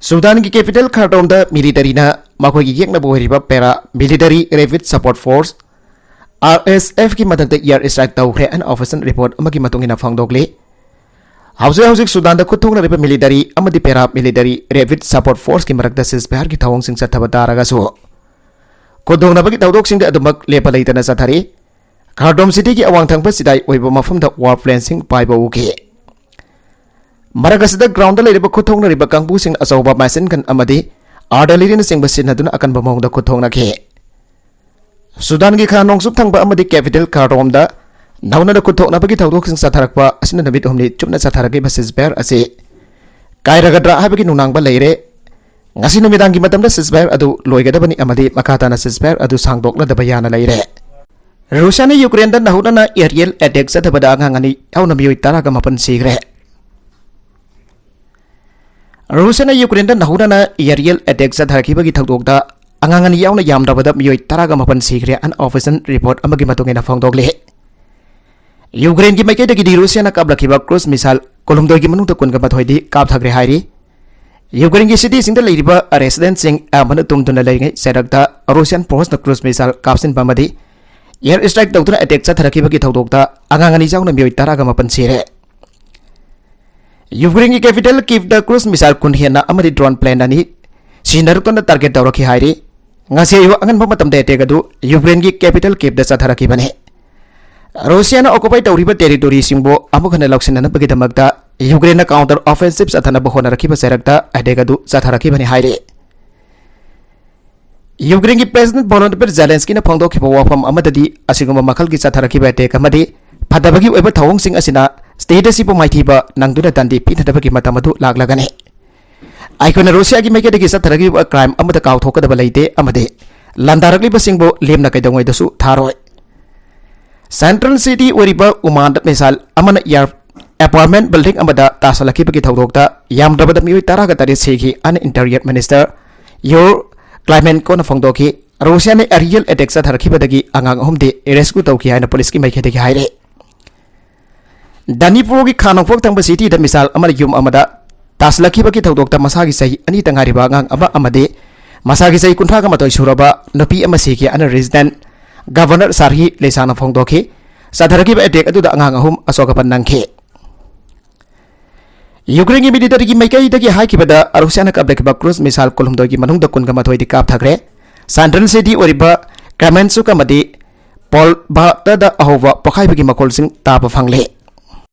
ꯁꯨꯗꯥꯟꯒꯤ capital ꯈꯥꯔꯇꯨꯝꯗ militaryꯅ ꯃꯈꯣꯏꯒꯤ ꯌꯦꯛꯅꯕ ꯑꯣꯏꯔꯤꯕ Paramilitary Rapid Support Force, RSFꯀꯤ ꯃꯊꯛꯇ air strike ꯇꯧꯈ꯭ꯔꯦ ꯍꯥꯏꯅ official report ꯑꯃꯒꯤ ꯃꯇꯨꯡ ꯏꯟꯅ ꯐꯣꯡꯗꯣꯛꯂꯤ꯫ ꯍꯧꯖꯤꯛ ꯍꯧꯖꯤꯛ ꯁꯨꯗꯥꯟꯗ ꯈꯨꯠ ꯊꯣꯛꯅꯔꯤꯕ military ꯑꯃꯗꯤ Paramilitary Rapid Support Forceꯀꯤ ꯃꯔꯛꯇ ceasefireꯒꯤ ꯊꯧꯑꯣꯡꯁꯤꯡ ꯆꯠꯊꯕ ꯇꯥꯔꯒꯁꯨ, ꯈꯨꯠ ꯊꯣꯛꯅꯕꯒꯤ ꯊꯧꯗꯣꯛꯁꯤꯡꯗꯤ ꯑꯗꯨꯃꯛ ꯂꯦꯞꯄ ꯂꯩꯇꯅ ꯆꯠꯊꯔꯤ꯫ ꯈꯥꯔꯗꯣꯝ ꯁꯤꯇꯤꯒꯤ ꯑꯋꯥꯡ ꯊꯪꯕ ꯆꯤꯗꯥꯏ ꯑꯣꯏꯕ ꯃꯐꯝꯗ ꯋꯥꯔ ꯄ꯭ꯂꯦꯟꯁꯤꯡ ꯄꯥꯏꯕ ꯎꯈꯤ꯫ ꯃꯔꯛ ꯑꯁꯤꯗ ꯒ꯭ꯔꯥꯎꯟꯗ ꯂꯩꯔꯤꯕ ꯈꯨꯠꯊꯣꯛꯅꯔꯤꯕ ꯀꯥꯡꯕꯨꯁꯤꯡ ꯑꯆꯧꯕ ꯃꯦꯁꯤꯟ ꯒꯟ ꯑꯃꯗꯤ ꯑꯥꯔꯇꯤꯂꯔꯤꯅꯆꯤꯡꯕ ꯁꯤꯖꯤꯟꯅꯗꯨꯅ ꯑꯀꯟꯕ ꯃꯑꯣꯡꯗ ꯈꯨꯠꯊꯣꯛꯅꯈꯤ꯫ ꯁꯨꯗꯥꯟꯒꯤ ꯈꯥ ꯅꯣꯡꯆꯨꯞ ꯊꯪꯕ ꯑꯃꯗꯤ ꯀꯦꯄꯤꯇꯦꯜ ꯈꯥꯔꯇꯣꯝꯗ ꯅꯧꯅꯅ ꯈꯨꯠꯊꯣꯛꯅꯕꯒꯤ ꯊꯧꯗꯣꯛꯁꯤꯡ ꯆꯠꯊꯔꯛꯄ ꯑꯁꯤꯅ ꯅꯨꯃꯤꯠ ꯍꯨꯝꯅꯤ ꯆꯨꯞꯅ ꯆꯠꯊꯔꯛꯂꯤꯕ ꯁꯤꯖꯐꯥꯌꯔ ꯑꯁꯤ ꯀꯥꯏꯔꯒꯗ꯭ꯔꯥ ꯍꯥꯏꯕꯒꯤ ꯅꯨꯡꯅꯥꯡꯕ ꯂꯩꯔꯦ꯫ ꯉꯁꯤ ꯅꯨꯃꯤꯗꯥꯡꯒꯤ ꯃꯇꯝꯗ ꯁꯤꯖꯐꯥꯌꯔ ꯑꯗꯨ ꯂꯣꯏꯒꯗꯕꯅꯤ ꯑꯃꯗꯤ ꯃꯈꯥ ꯇꯥꯅ ꯁꯤꯖꯐꯥꯌꯔ ꯑꯗꯨ ꯁꯥꯡꯗꯣꯛꯅꯗꯕ ꯌꯥꯅ ꯂꯩꯔꯦ꯫ ꯔꯨꯁꯤꯌꯥꯅ ꯌꯨꯀ꯭ꯔꯦꯟꯗ ꯅꯧꯍꯧꯅꯅ ꯑꯦꯔꯤꯌꯦꯜ ꯑꯦꯇꯦꯛ ꯆꯠꯊꯕꯗ ꯑꯉꯥꯡ ꯑꯅꯤ ꯌꯥꯎꯅ ꯃꯤꯑꯣꯏ ꯇꯔꯥꯒ ꯃꯥꯄꯟ ꯁꯤꯈ꯭ꯔꯦ꯫ ꯔꯨꯁꯤꯌꯥꯅ ꯌꯨꯀ꯭ꯔꯦꯟꯗ ꯅꯧꯍꯧꯅꯅ ꯑꯦꯔꯤꯌꯦꯜ ꯑꯦꯇꯦꯛ ꯆꯠꯊꯔꯛꯈꯤꯕꯒꯤ ꯊꯧꯗꯣꯛꯇ ꯑꯉꯥꯡ ꯑꯅꯤ ꯌꯥꯎꯅ ꯌꯥꯝꯗ꯭ꯔꯕꯗ ꯃꯤꯑꯣꯏ ꯇꯔꯥꯒ ꯃꯥꯄꯟ ꯁꯤꯈ꯭ꯔꯦ, ꯑꯟ ꯑꯣꯐꯤꯁꯤꯌꯦꯜ ꯔꯤꯄꯣꯔꯠ ꯑꯃꯒꯤ ꯃꯇꯨꯡ ꯏꯟꯅ ꯐꯣꯡꯗꯣꯛꯂꯤ꯫ ꯌꯨꯀ꯭ꯔꯦꯟꯒꯤ ꯃꯥꯏꯀꯩꯗꯒꯤꯗꯤ ꯔꯨꯁꯤꯌꯥꯅ ꯀꯥꯞꯂꯛꯈꯤꯕ ꯀ꯭ꯔꯨꯖ ꯃꯤꯁꯥꯏꯜ ꯀꯨꯟꯍꯨꯝꯗꯣꯏꯒꯤ ꯃꯅꯨꯡꯗ ꯀꯨꯟꯒ ꯃꯥꯊꯣꯏꯗꯤ ꯀꯥꯞꯊꯈ꯭ꯔꯦ ꯍꯥꯏꯔꯤ꯫ ꯌꯨꯀ꯭ꯔꯦꯟꯒꯤ ꯁꯤꯇꯤꯁꯤꯡꯗ ꯂꯩꯔꯤꯕ ꯔꯦꯁꯤꯗꯦꯟꯠꯁꯤꯡ ꯑꯌꯥꯝꯕꯅ ꯇꯨꯝꯗꯨꯅ ꯂꯩꯔꯤꯉꯩ ꯆꯩꯔꯛꯇ ꯔꯨꯁꯤꯌꯥꯟ ꯐꯣꯔꯁꯅ ꯀ꯭ꯔꯨꯖ ꯃꯤꯁꯥꯏꯜ ꯀꯥꯞꯁꯤꯟꯕ ꯑꯃꯗꯤ ꯑꯦꯌꯔ ꯁ꯭ꯇ꯭ꯔꯥꯏꯛ ꯇꯧꯗꯨꯅ ꯑꯦꯇꯦꯛ ꯆꯠꯊꯔꯛꯈꯤꯕꯒꯤ ꯊꯧꯗꯣꯛꯇ ꯑꯉꯥꯡ ꯑꯅꯤ ꯌꯥꯎꯅ ꯃꯤꯑꯣꯏ ꯇꯔꯥꯒ ꯃꯥꯄꯟ ꯁꯤꯔꯦ꯫ ꯌꯨꯀ꯭ꯔꯦꯟꯒꯤ ꯀꯦꯄꯤꯇꯦꯜ ꯀꯤꯚꯇ ꯀ꯭ꯔꯨꯖ ꯃꯤꯁꯥꯏꯜ ꯀꯨꯟ ꯍꯦꯟꯅ ꯑꯃꯗꯤ ꯗ꯭ꯔꯣꯟ ꯄ꯭ꯂꯦꯟ ꯑꯅꯤ ꯁꯤꯖꯤꯟꯅꯔꯛꯇꯨꯅ ꯇꯥꯔꯒꯦꯠ ꯇꯧꯔꯛꯈꯤ ꯍꯥꯏꯔꯤ꯫ ꯉꯁꯤ ꯑꯌꯨꯛ ꯑꯉꯟꯕ ꯃꯇꯝꯗ ꯑꯦꯇꯦꯛ ꯑꯗꯨ ꯌꯨꯀ꯭ꯔꯦꯟꯒꯤ ꯀꯦꯄꯤꯇꯦꯜ ꯀꯤꯚꯇ ꯆꯠꯊꯔꯛꯈꯤꯕꯅꯤ꯫ ꯔꯨꯁꯤꯌꯥꯅ ꯑꯣꯀꯨꯄꯥꯏ ꯇꯧꯔꯤꯕ ꯇꯦꯔꯤꯇꯣꯔꯤꯁꯤꯡꯕꯨ ꯑꯃꯨꯛ ꯍꯟꯅ ꯂꯧꯁꯤꯟꯅꯅꯕꯒꯤꯗꯃꯛꯇ ꯌꯨꯀ꯭ꯔꯦꯟꯅ ꯀꯥꯎꯟꯇꯔ ꯑꯣꯐꯦꯟꯁꯤꯚ ꯆꯠꯊꯅꯕ ꯍꯣꯠꯅꯔꯛꯈꯤꯕ ꯆꯩꯔꯛꯇ ꯑꯦꯇꯦꯛ ꯑꯗꯨ ꯆꯠꯊꯔꯛꯈꯤꯕꯅꯤ ꯍꯥꯏꯔꯤ꯫ ꯌꯨꯀ꯭ꯔꯦꯟꯒꯤ ꯄ꯭ꯔꯦꯁꯤꯗꯦꯟꯠ ꯚꯣꯂꯣꯗꯤꯃꯤꯔ ꯖꯦꯂꯦꯟꯁꯀꯤꯅ ꯐꯣꯡꯗꯣꯛꯈꯤꯕ ꯋꯥꯐꯝ ꯑꯃꯗꯗꯤ ꯑꯁꯤꯒꯨꯝꯕ ꯃꯈꯜꯒꯤ ꯆꯠꯊꯔꯛꯈꯤꯕ ꯑꯦꯇꯦꯛ ꯑꯃꯗꯤ ꯐꯠꯇꯕꯒꯤ ꯑꯣꯏꯕ ꯊꯧꯑꯣꯡꯁꯤꯡ ꯑꯁꯤꯅ ꯁ꯭ꯇꯦꯠ ꯑꯁꯤꯕꯨ ꯃꯥꯏꯊꯤꯕ ꯅꯪꯗꯨꯅ ꯗꯟꯗꯤ ꯄꯤꯅꯅꯕꯒꯤ ꯃꯇꯝ ꯑꯗꯨ ꯂꯥꯛꯂꯒꯅꯤ꯫ ꯑꯩꯈꯣꯏꯅ ꯔꯨꯁꯤꯌꯥꯒꯤ ꯃꯥꯏꯀꯩꯗꯒꯤ ꯆꯠꯊꯔꯛꯈꯤꯕ ꯀ꯭ꯔꯥꯏꯝ ꯑꯃꯗ ꯀꯥꯎꯊꯣꯛꯀꯗꯕ ꯂꯩꯇꯦ ꯑꯃꯗꯤ ꯂꯥꯟꯗꯥꯔꯛꯂꯤꯕꯁꯤꯡꯕꯨ ꯂꯦꯝꯅ ꯀꯩꯗꯧꯉꯩꯗꯁꯨ ꯊꯥꯔꯣꯏ꯫ ꯁꯦꯟꯇ꯭ꯔꯦꯜ ꯁꯤꯇꯤ ꯑꯣꯏꯔꯤꯕ ꯎꯃꯥꯟꯗ ꯃꯤꯁꯥꯏꯜ ꯑꯃꯅ ꯑꯦꯌꯥꯔ ꯑꯦꯄꯥꯔꯠꯃꯦꯟꯠ ꯕꯤꯜꯗꯤꯡ ꯑꯃꯗ ꯇꯥꯁꯤꯜꯂꯛꯈꯤꯕꯒꯤ ꯊꯧꯗꯣꯛꯇ ꯌꯥꯝꯗ꯭ꯔꯕꯗ ꯃꯤꯑꯣꯏ ꯇꯔꯥꯒ ꯇꯔꯦꯠ ꯁꯤꯈꯤ, ꯑꯟ ꯏꯟꯇꯤꯔꯤꯌꯔ ꯃꯤꯅꯤꯁꯇꯔ ꯌꯨꯔꯤ ꯀ꯭ꯂꯥꯏꯃꯦꯟꯀꯣꯅ ꯐꯣꯡꯗꯣꯛꯈꯤ꯫ ꯔꯨꯁꯤꯌꯥꯅ ꯑꯦꯔꯤꯌꯦꯜ ꯑꯦꯇꯦꯛ ꯆꯠꯊꯔꯛꯈꯤꯕꯗꯒꯤ ꯑꯉꯥꯡ ꯑꯍꯨꯝꯗꯤ ꯔꯦꯁꯀ꯭ꯌꯨ ꯇꯧꯈꯤ ꯍꯥꯏꯅ ꯄꯨꯂꯤꯁꯀꯤ ꯃꯥꯏꯀꯩꯗꯒꯤ ꯍꯥꯏꯔꯦ꯫ ꯗꯅꯤꯄꯨꯔꯒꯤ ꯈꯥ ꯅꯣꯡꯄꯣꯛ ꯊꯪꯕ ꯁꯤꯇꯤꯗ ꯃꯤꯁꯥꯏꯜ ꯑꯃꯅ ꯌꯨꯝ ꯑꯃꯗ ꯇꯥꯁꯤꯜꯂꯛꯈꯤꯕꯒꯤ ꯊꯧꯗꯣꯛꯇ ꯃꯁꯥꯒꯤ ꯆꯍꯤ ꯑꯅꯤꯇ ꯉꯥꯏꯔꯤꯕ ꯑꯉꯥꯡ ꯑꯃ ꯑꯃꯗꯤ ꯃꯁꯥꯒꯤ ꯆꯍꯤ ꯀꯨꯟꯊ꯭ꯔꯥꯒ ꯃꯥꯊꯣꯏ ꯁꯨꯔꯕ ꯅꯨꯄꯤ ꯑꯃ ꯁꯤꯈꯤ ꯍꯥꯏꯅ ꯔꯦꯁꯤꯗꯦꯟꯠ ꯒꯚꯔꯅꯔ ꯁꯥꯔꯍꯤ ꯂꯩꯁꯥꯅ ꯐꯣꯡꯗꯣꯛꯈꯤ꯫ ꯆꯠꯊꯔꯛꯈꯤꯕ ꯑꯦꯇꯦꯛ ꯑꯗꯨꯗ ꯑꯉꯥꯡ ꯑꯍꯨꯝ ꯑꯁꯣꯛ ꯑꯄꯟ ꯅꯪꯈꯤ꯫ ꯌꯨꯀ꯭ꯔꯦꯟꯒꯤ ꯃꯤꯂꯤꯇꯔꯤꯒꯤ ꯃꯥꯏꯀꯩꯗꯒꯤ ꯍꯥꯏꯈꯤꯕꯗ, ꯔꯨꯁꯤꯌꯥꯅ ꯀꯥꯞꯂꯛꯈꯤꯕ ꯀ꯭ꯔꯨꯖ ꯃꯤꯁꯥꯏꯜ ꯀꯨꯟꯍꯨꯝꯗꯣꯏꯒꯤ ꯃꯅꯨꯡꯗ ꯀꯨꯟꯒ ꯃꯥꯊꯣꯏꯗꯤ ꯀꯥꯞꯊꯈ꯭ꯔꯦ꯫ ꯁꯦꯟꯇ꯭ꯔꯦꯜ ꯁꯤꯇꯤ ꯑꯣꯏꯔꯤꯕ ꯀ꯭ꯔꯦꯃꯦꯟꯆꯨꯛ ꯑꯃꯗꯤ ꯄꯣꯜ ꯚꯥꯔꯠꯇꯗ ꯑꯍꯧꯕ ꯄꯣꯈꯥꯏꯕꯒꯤ ꯃꯈꯣꯜꯁꯤꯡ ꯇꯥꯕ ꯐꯪꯂꯦ꯫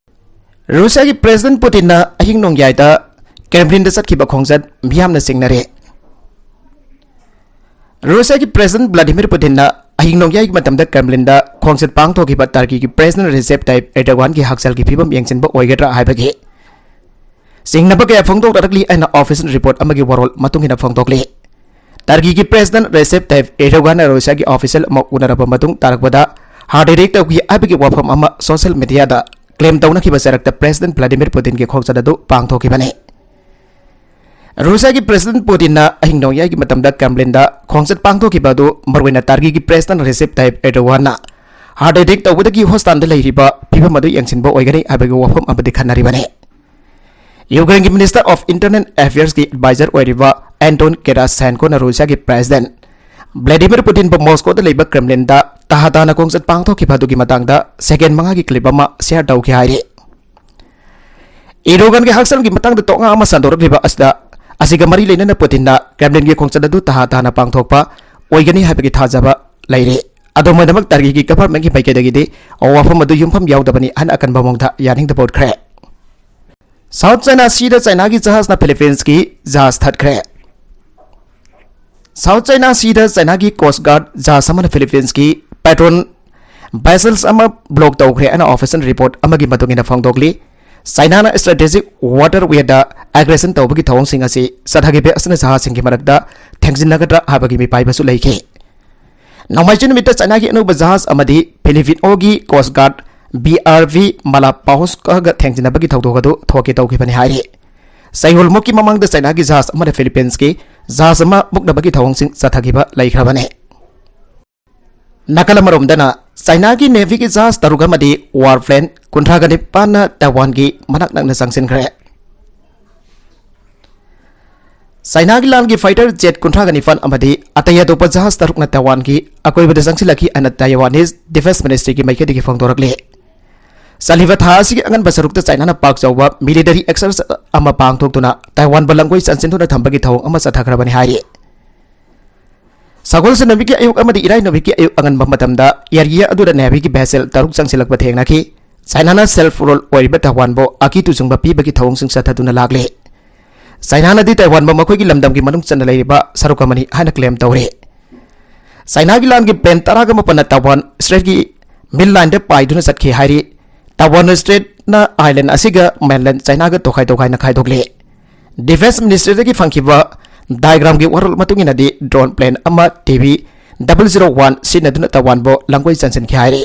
ꯔꯨꯁꯤꯌꯥꯒꯤ ꯄ꯭ꯔꯦꯁꯤꯗꯦꯟꯠ ꯄꯨꯇꯤꯟꯅ ꯑꯍꯤꯡ ꯅꯣꯡꯌꯥꯏꯗ ꯀ꯭ꯔꯦꯝꯂꯤꯟꯗ ꯆꯠꯈꯤꯕ ꯈꯣꯡꯆꯠ ꯃꯤꯌꯥꯝꯅ ꯆꯤꯡꯅꯔꯦ꯫ ꯔꯨꯁꯤꯌꯥꯒꯤ ꯄ꯭ꯔꯦꯁꯤꯗꯦꯟꯠ ꯚ꯭ꯂꯥꯗꯤꯃꯤꯔ ꯄꯨꯇꯤꯟꯅ ꯑꯍꯤꯡ ꯅꯣꯡꯌꯥꯏꯒꯤ ꯃꯇꯝꯗ ꯀ꯭ꯔꯦꯝꯂꯤꯟꯗ ꯈꯣꯡꯆꯠ ꯄꯥꯡꯊꯣꯛꯈꯤꯕ ꯇꯔꯀꯤꯒꯤ ꯄ꯭ꯔꯦꯁꯤꯗꯦꯟꯠ ꯔꯦꯁꯦꯞ ꯇꯥꯏꯞ ꯑꯦꯔꯗꯣꯒꯥꯟꯒꯤ ꯍꯛꯁꯦꯜꯒꯤ ꯐꯤꯕꯝ ꯌꯦꯡꯁꯤꯟꯕ ꯑꯣꯏꯒꯗ꯭ꯔꯥ ꯍꯥꯏꯕꯒꯤ ꯆꯤꯡꯅꯕ ꯀꯌꯥ ꯐꯣꯡꯗꯣꯛꯅꯔꯛꯂꯤ ꯍꯥꯏꯅ ꯑꯣꯐꯤꯁꯤꯌꯦꯜ ꯔꯤꯄꯣꯔꯠ ꯑꯃꯒꯤ ꯋꯥꯔꯣꯜ ꯃꯇꯨꯡ ꯏꯟꯅ ꯐꯣꯡꯗꯣꯛꯂꯤ꯫ ꯇꯔꯀꯤꯒꯤ ꯄ꯭ꯔꯦꯁꯤꯗꯦꯟꯠ ꯔꯦꯁꯦꯞ ꯇꯥꯏꯞ ꯑꯦꯔꯗꯣꯒꯥꯟꯅ ꯔꯨꯁꯤꯌꯥꯒꯤ ꯑꯣꯐꯤꯁꯤꯌꯦꯜ ꯑꯃ ꯎꯅꯔꯕ ꯃꯇꯨꯡ ꯇꯥꯔꯛꯄꯗ ꯍꯥꯔꯠ ꯑꯦꯇꯦꯛ ꯇꯧꯈꯤ ꯍꯥꯏꯕꯒꯤ ꯋꯥꯐꯝ ꯑꯃ ꯁꯣꯁꯤꯌꯦꯜ ꯃꯤꯗꯤꯌꯥꯗ ꯀ꯭ꯂꯦꯝ ꯇꯧꯅꯈꯤꯕ ꯆꯔꯛꯇ ꯄ꯭ꯔꯦꯁꯤꯗꯦꯟꯠ ꯚ꯭ꯂꯥꯗꯤꯃꯤꯔ ꯄꯨꯇꯤꯟꯒꯤ ꯈꯣꯡꯆꯠ ꯑꯗꯨ ꯄꯥꯡꯊꯣꯛꯈꯤꯕꯅꯤ꯫ ꯔꯨꯁꯤꯌꯥꯒꯤ ꯄ꯭ꯔꯦꯁꯤꯗꯦꯟꯠ ꯄꯨꯇꯤꯟꯅ ꯑꯍꯤꯡ ꯅꯣꯡꯌꯥꯏꯒꯤ ꯃꯇꯝꯗ ꯀ꯭ꯔꯦꯝꯂꯤꯟꯗ ꯈꯣꯡꯆꯠ ꯄꯥꯡꯊꯣꯛꯈꯤꯕ ꯑꯗꯨ ꯃꯔꯨꯑꯣꯏꯅ ꯇꯔꯀꯤꯒꯤ ꯄ꯭ꯔꯦꯁꯤꯗꯦꯟꯠ ꯔꯦꯁꯦꯞ ꯇꯥꯏꯞ ꯑꯦꯔꯗꯣꯒꯥꯟꯅ ꯍꯥꯔꯠ ꯑꯦꯇꯦꯛ ꯇꯧꯕꯗꯒꯤ ꯍꯣꯁꯄꯤꯇꯥꯜꯗ ꯂꯩꯔꯤꯕ ꯐꯤꯕꯝ ꯑꯗꯨ ꯌꯦꯡꯁꯤꯟꯕ ꯑꯣꯏꯒꯅꯤ ꯍꯥꯏꯕꯒꯤ ꯋꯥꯐꯝ ꯑꯃꯗꯤ ꯈꯟꯅꯔꯤꯕꯅꯤ꯫ ꯌꯨꯀ꯭ꯔꯦꯟꯒꯤ ꯃꯤꯅꯤꯁꯇꯔ ꯑꯣꯐ ꯏꯟꯇꯔꯅꯦꯜ ꯑꯦꯐꯤꯌꯔꯁꯀꯤ ꯑꯦꯗꯚꯥꯏꯖꯔ ꯑꯣꯏꯔꯤꯕ ꯑꯦꯟꯇꯣꯟ ꯀꯦꯔꯥꯁꯦꯟꯀꯣꯅ ꯔꯨꯁꯤꯌꯥꯒꯤ ꯄ꯭ꯔꯦꯁꯤꯗꯦꯟꯠ ꯚ꯭ꯂꯥꯗꯤꯃꯤꯔ ꯄꯨꯇꯤꯟꯕꯨ ꯃꯣꯁꯀꯣꯗ ꯂꯩꯕ ꯀ꯭ꯔꯦꯝꯂꯤꯟꯗ ꯇꯍꯥ ꯇꯥꯅ ꯈꯣꯡꯆꯠ ꯄꯥꯡꯊꯣꯛꯈꯤꯕ ꯑꯗꯨꯒꯤ ꯃꯇꯥꯡꯗ ꯁꯦꯀꯦꯟ ꯃꯉꯥꯒꯤ ꯀ꯭ꯂꯤꯞ ꯑꯃ ꯁꯤꯌꯔ ꯇꯧꯈꯤ ꯍꯥꯏꯔꯤ꯫ ꯑꯦꯔꯗꯣꯒꯥꯟꯒꯤ ꯍꯛꯁꯦꯜꯒꯤ ꯃꯇꯥꯡꯗ ꯇꯣꯉꯥ ꯑꯃ ꯁꯟꯗꯣꯔꯛꯂꯤꯕ ꯑꯁꯤꯗ, ꯑꯁꯤꯒ ꯃꯔꯤ ꯂꯩꯅꯅ ꯄꯨꯇꯤꯟꯅ ꯀ꯭ꯔꯦꯝꯂꯤꯟꯒꯤ ꯈꯣꯡꯆꯠ ꯑꯗꯨ ꯇꯍꯥ ꯇꯥꯅ ꯄꯥꯡꯊꯣꯛꯄ ꯑꯣꯏꯒꯅꯤ ꯍꯥꯏꯕꯒꯤ ꯊꯥꯖꯕ ꯂꯩꯔꯤ꯫ ꯑꯗꯨꯝ ꯑꯣꯏꯅꯃꯛ, ꯇꯔꯀꯤꯒꯤ ꯒꯚꯔꯟꯃꯦꯟꯠꯀꯤ ꯃꯥꯏꯀꯩꯗꯒꯤꯗꯤ ꯋꯥꯐꯝ ꯑꯗꯨ ꯌꯨꯝꯐꯝ ꯌꯥꯎꯗꯕꯅꯤ ꯍꯥꯏꯅ ꯑꯀꯟꯕ ꯃꯑꯣꯡꯗ ꯌꯥꯅꯤꯡꯗꯕ ꯎꯠꯈ꯭ꯔꯦ꯫ ꯁꯥꯎꯠ ꯆꯥꯏꯅꯥ ꯁꯤꯗ ꯆꯥꯏꯅꯥꯒꯤ ꯖꯍꯥꯖꯅ ꯐꯤꯂꯤꯄꯤꯟꯁꯀꯤ ꯖꯍꯥꯖ ꯊꯠꯈ꯭ꯔꯦ꯫ ꯁꯥꯎꯠ ꯆꯥꯏꯅꯥ ꯁꯤꯗ ꯆꯥꯏꯅꯥꯒꯤ ꯀꯣꯁ ꯒꯥꯔꯗ ꯖꯍꯥꯖ ꯑꯃꯅ ꯐꯤꯂꯤꯄꯤꯟꯁꯀꯤ ꯄꯦꯇ꯭ꯔꯣꯜ ꯚꯦꯁꯦꯜꯁ ꯑꯃ ꯕ꯭ꯂꯣꯛ ꯇꯧꯈ꯭ꯔꯦ ꯍꯥꯏꯅ ꯑꯣꯐꯤꯁꯤꯌꯦꯜ ꯔꯤꯄꯣꯔꯠ ꯑꯃꯒꯤ ꯃꯇꯨꯡ ꯏꯟꯅ ꯐꯣꯡꯗꯣꯛꯂꯤ꯫ ꯆꯥꯏꯅꯥꯅ ꯁ꯭ꯇ꯭ꯔꯦꯇꯦꯖꯤꯛ ꯋꯥꯇꯔ ꯋꯦꯗ ꯑꯦꯒ꯭ꯔꯦꯁꯟ ꯇꯧꯕꯒꯤ ꯊꯧꯑꯣꯡꯁꯤꯡ ꯑꯁꯤ ꯆꯠꯊꯈꯤꯕ ꯑꯁꯤꯅ ꯖꯍꯥꯖꯁꯤꯡꯒꯤ ꯃꯔꯛꯇ ꯊꯦꯡꯖꯤꯟꯅꯒꯗ꯭ꯔꯥ ꯍꯥꯏꯕꯒꯤ ꯃꯤꯄꯥꯏꯕꯁꯨ ꯂꯩꯈꯤ꯫ ꯅꯣꯡꯃꯥꯏꯖꯤꯡ ꯅꯨꯃꯤꯠꯇ ꯆꯥꯏꯅꯥꯒꯤ ꯑꯅꯧꯕ ꯖꯍꯥꯖ ꯑꯃꯗꯤ ꯐꯤꯂꯤꯄꯤꯅꯣꯒꯤ ꯀꯣꯁ ꯒꯥꯔꯗ ꯕꯤ ꯑꯥꯔ ꯚꯤ ꯃꯥꯂꯥꯄꯥꯍꯣꯁꯀꯒ ꯊꯦꯡꯖꯤꯟꯅꯕꯒꯤ ꯊꯧꯗꯣꯛ ꯑꯗꯨ ꯊꯣꯛꯀꯦ ꯇꯧꯈꯤꯕꯅꯤ ꯍꯥꯏꯔꯤ꯫ ꯆꯌꯣꯜꯃꯨꯛꯀꯤ ꯃꯃꯥꯡꯗ ꯆꯥꯏꯅꯥꯒꯤ ꯖꯍꯥꯖ ꯑꯃꯅ ꯐꯤꯂꯤꯄꯤꯟꯁꯀꯤ ꯖꯍꯥꯖ ꯑꯃ ꯃꯨꯛꯅꯕꯒꯤ ꯊꯧꯑꯣꯡꯁꯤꯡ ꯆꯠꯊꯈꯤꯕ ꯂꯩꯈ꯭ꯔꯕꯅꯤ꯫ ꯅꯥꯀꯜ ꯑꯃꯔꯣꯝꯗꯅ, ꯆꯥꯏꯅꯥꯒꯤ ꯅꯦꯚꯤꯒꯤ ꯖꯍꯥꯖ ꯇꯔꯨꯛ ꯑꯃꯗꯤ ꯋꯥꯔ ꯄ꯭ꯂꯦꯟ ꯀꯨꯟꯊ꯭ꯔꯥꯒ ꯅꯤꯄꯥꯟꯅ ꯇꯥꯏꯋꯥꯟꯒꯤ ꯃꯅꯥꯛ ꯅꯛꯅ ꯆꯪꯁꯤꯟꯈ꯭ꯔꯦ꯫ ꯆꯥꯏꯅꯥꯒꯤ ꯂꯥꯟꯒꯤ ꯐꯥꯏꯇꯔ ꯖꯦꯠ ꯀꯨꯟꯊ꯭ꯔꯥꯒ ꯅꯤꯄꯥꯟ ꯑꯃꯗꯤ ꯑꯇꯩ ꯑꯇꯣꯞꯄ ꯖꯍꯥꯖ ꯇꯔꯨꯛꯅ ꯇꯥꯏꯋꯥꯟꯒꯤ ꯑꯀꯣꯏꯕꯗ ꯆꯪꯁꯤꯜꯂꯛꯈꯤ ꯍꯥꯏꯅ ꯇꯥꯏꯋꯥꯅꯤꯁ ꯗꯤꯐꯦꯟꯁ ꯃꯤꯅꯤꯁꯇ꯭ꯔꯤꯒꯤ ꯃꯥꯏꯀꯩꯗꯒꯤ ꯐꯣꯡꯗꯣꯔꯛꯂꯤ꯫ ꯆꯠꯂꯤꯕ ꯊꯥ ꯑꯁꯤꯒꯤ ꯑꯉꯟꯕ ꯁꯔꯨꯛꯇ ꯆꯥꯏꯅꯥꯅ ꯄꯥꯛ ꯆꯥꯎꯕ ꯃꯤꯂꯤꯇꯔꯤ ꯑꯦꯛꯁꯔꯁꯥꯏꯖ ꯑꯃ ꯄꯥꯡꯊꯣꯛꯇꯨꯅ ꯇꯥꯏꯋꯥꯟꯕꯨ ꯂꯝꯒꯣꯏ ꯆꯟꯁꯤꯟꯗꯨꯅ ꯊꯝꯕꯒꯤ ꯊꯧꯑꯣꯡ ꯑꯃ ꯆꯠꯊꯈ꯭ꯔꯕꯅꯤ ꯍꯥꯏꯔꯤ꯫ ꯁꯒꯣꯜꯁꯦꯟ ꯅꯨꯃꯤꯠꯀꯤ ꯑꯌꯨꯛ ꯑꯃꯗꯤ ꯏꯔꯥꯏ ꯅꯨꯃꯤꯠꯀꯤ ꯑꯌꯨꯛ ꯑꯉꯟꯕ ꯃꯇꯝꯗ area ꯑꯗꯨꯗ Navy ꯒꯤ vessel ꯇꯔꯨꯛ ꯆꯪꯁꯤꯜꯂꯛꯄ ꯊꯦꯡꯅꯈꯤ꯫ ꯆꯥꯏꯅꯥꯅ self rule ꯑꯣꯏꯔꯤꯕ ꯇꯥꯏꯋꯥꯟꯕꯨ ꯑꯀꯤꯇꯨ ꯆꯨꯡꯕ ꯄꯤꯕꯒꯤ ꯊꯧꯑꯣꯡꯁꯤꯡ ꯆꯠꯊꯗꯨꯅ ꯂꯥꯛꯂꯤ꯫ ꯆꯥꯏꯅꯥꯅꯗꯤ ꯇꯥꯏꯋꯥꯟꯕꯨ ꯃꯈꯣꯏꯒꯤ ꯂꯝꯗꯝꯒꯤ ꯃꯅꯨꯡ ꯆꯟꯅ ꯂꯩꯔꯤꯕ ꯁꯔꯨꯛ ꯑꯃꯅꯤ ꯍꯥꯏꯅ claim ꯇꯧꯔꯤ꯫ ꯆꯥꯏꯅꯥꯒꯤ ꯂꯥꯟꯒꯤ plane ꯇꯔꯥꯒ ꯃꯥꯄꯟꯅ ꯇꯥꯏꯋꯥꯟ strait ꯀꯤ mid line ꯗ ꯄꯥꯏꯗꯨꯅ ꯆꯠꯈꯤ ꯍꯥꯏꯔꯤ꯫ ꯇꯥꯏꯋꯥꯟ strait ꯅ island ꯑꯁꯤꯒ mainland ꯆꯥꯏꯅꯥꯒ ꯇꯣꯈꯥꯏ ꯇꯣꯈꯥꯏꯅ ꯈꯥꯏꯗꯣꯛꯂꯤ꯫ Defence Ministry ꯗꯒꯤ ꯐꯪꯈꯤꯕ diagram ꯒꯤ ꯋꯥꯔꯣꯜ ꯃꯇꯨꯡ ꯏꯟꯅꯗꯤ, drone plane ꯑꯃ T B double zero one ꯁꯤꯖꯤꯟꯅꯗꯨꯅ ꯇꯥꯏꯋꯥꯟꯕꯨ ꯂꯝꯒꯣꯏ ꯆꯟꯁꯤꯟꯈꯤ ꯍꯥꯏꯔꯤ꯫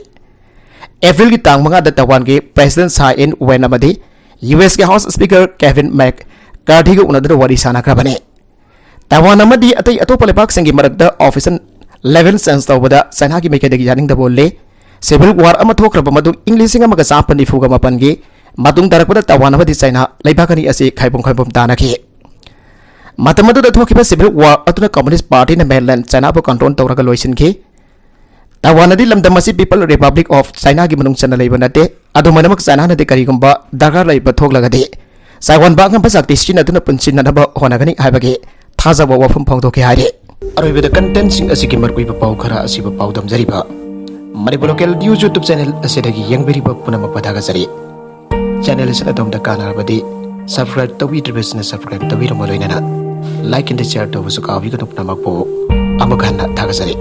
April ꯒꯤ ꯇꯥꯡ ꯃꯉꯥꯗ ꯇꯥꯏꯋꯥꯟꯒꯤ President Tsai Ing-wen ꯑꯃꯗꯤ U S ꯀꯤ House Speaker Kevin McCarthy ꯒ ꯎꯅꯗꯨꯅ ꯋꯥꯔꯤ ꯁꯥꯟꯅꯈ꯭ꯔꯕꯅꯤ꯫ ꯇꯥꯏꯋꯥꯟ ꯑꯃꯗꯤ ꯑꯇꯩ ꯑꯇꯣꯞꯄ ꯂꯩꯕꯥꯛꯁꯤꯡꯒꯤ ꯃꯔꯛꯇ official level change ꯇꯧꯕꯗ ꯆꯥꯏꯅꯥꯒꯤ ꯃꯥꯏꯀꯩꯗꯒꯤ ꯌꯥꯅꯤꯡꯗꯕ ꯎꯠꯂꯤ꯫ Civil war ꯑꯃ ꯊꯣꯛꯈ꯭ꯔꯕ ꯃꯇꯨꯡ ꯏꯪ ꯂꯤꯁꯤꯡ ꯑꯃꯒ ꯆꯥꯃꯥꯄꯟ ꯅꯤꯐꯨꯒ ꯃꯥꯄꯟꯒꯤ ꯃꯇꯨꯡ ꯇꯥꯔꯛꯄꯗ ꯇꯥꯏꯋꯥꯟ ꯑꯃꯗꯤ ꯆꯥꯏꯅꯥ ꯂꯩꯕꯥꯛ ꯑꯅꯤ ꯑꯁꯤ ꯈꯥꯏꯕꯨꯝ ꯈꯥꯏꯕꯨꯝ ꯇꯥꯅꯈꯤ꯫ ꯃꯇꯝ ꯑꯗꯨꯗ ꯊꯣꯛꯈꯤꯕ civil war ꯑꯗꯨꯅ Communist Party ꯅ mainland ꯆꯥꯏꯅꯥꯕꯨ control ꯇꯧꯔꯒ ꯂꯣꯏꯁꯤꯟꯈꯤ꯫ ꯇꯥꯏꯋꯥꯟ ꯑꯗꯤ ꯂꯝꯗꯝ ꯑꯁꯤ People Republic of China ꯒꯤ ꯃꯅꯨꯡ ꯆꯟꯅ ꯂꯩꯕ ꯅꯠꯇꯦ꯫ ꯑꯗꯨꯃꯥꯏꯅꯃꯛ, ꯆꯥꯏꯅꯥꯅꯗꯤ ꯀꯔꯤꯒꯨꯝꯕ ꯗꯔꯀꯥꯔ ꯂꯩꯕ ꯊꯣꯛꯂꯒꯗꯤ ꯆꯥꯏꯋꯥꯟꯕ ꯑꯉꯝꯕ ꯁꯛꯇꯤ ꯁꯤꯖꯤꯟꯅꯗꯨꯅ ꯄꯨꯟꯁꯤꯟꯅꯅꯕ ꯍꯣꯠꯅꯒꯅꯤ ꯍꯥꯏꯕꯒꯤ ꯊꯥꯖꯕ ꯋꯥꯐꯝ ꯐꯣꯡꯗꯣꯛꯈꯤ ꯍꯥꯏꯔꯤ꯫ ꯑꯔꯣꯏꯕꯗ content ꯁꯤꯡ ꯑꯁꯤꯒꯤ ꯃꯔꯨꯑꯣꯏꯕ ꯄꯥꯎ ꯈꯔ ꯑꯁꯤꯕꯨ ꯄꯥꯎꯗꯝꯖꯔꯤꯕ Manipur Local News YouTube channel ꯑꯁꯤꯗꯒꯤ ꯌꯦꯡꯕꯤꯔꯤꯕ ꯄꯨꯝꯅꯃꯛꯄꯨ ꯊꯥꯒꯠꯆꯔꯤ꯫ Channel ꯑꯁꯤꯅ ꯑꯗꯣꯝꯗ ꯀꯥꯟꯅꯔꯕꯗꯤ subscribe ꯇꯧꯕꯤꯗ꯭ꯔꯤꯕꯁꯤꯡꯅ subscribe ꯇꯧꯕꯤꯔꯝꯕ ꯂꯣꯏꯅꯅ like and share ꯇꯧꯕꯁꯨ ꯀꯥꯎꯕꯤꯒꯅꯨ꯫ ꯄꯨꯝꯅꯃꯛꯄꯨ ꯑꯃꯨꯛ ꯍꯟꯅ ꯊꯥꯒꯠꯆꯔꯤ꯫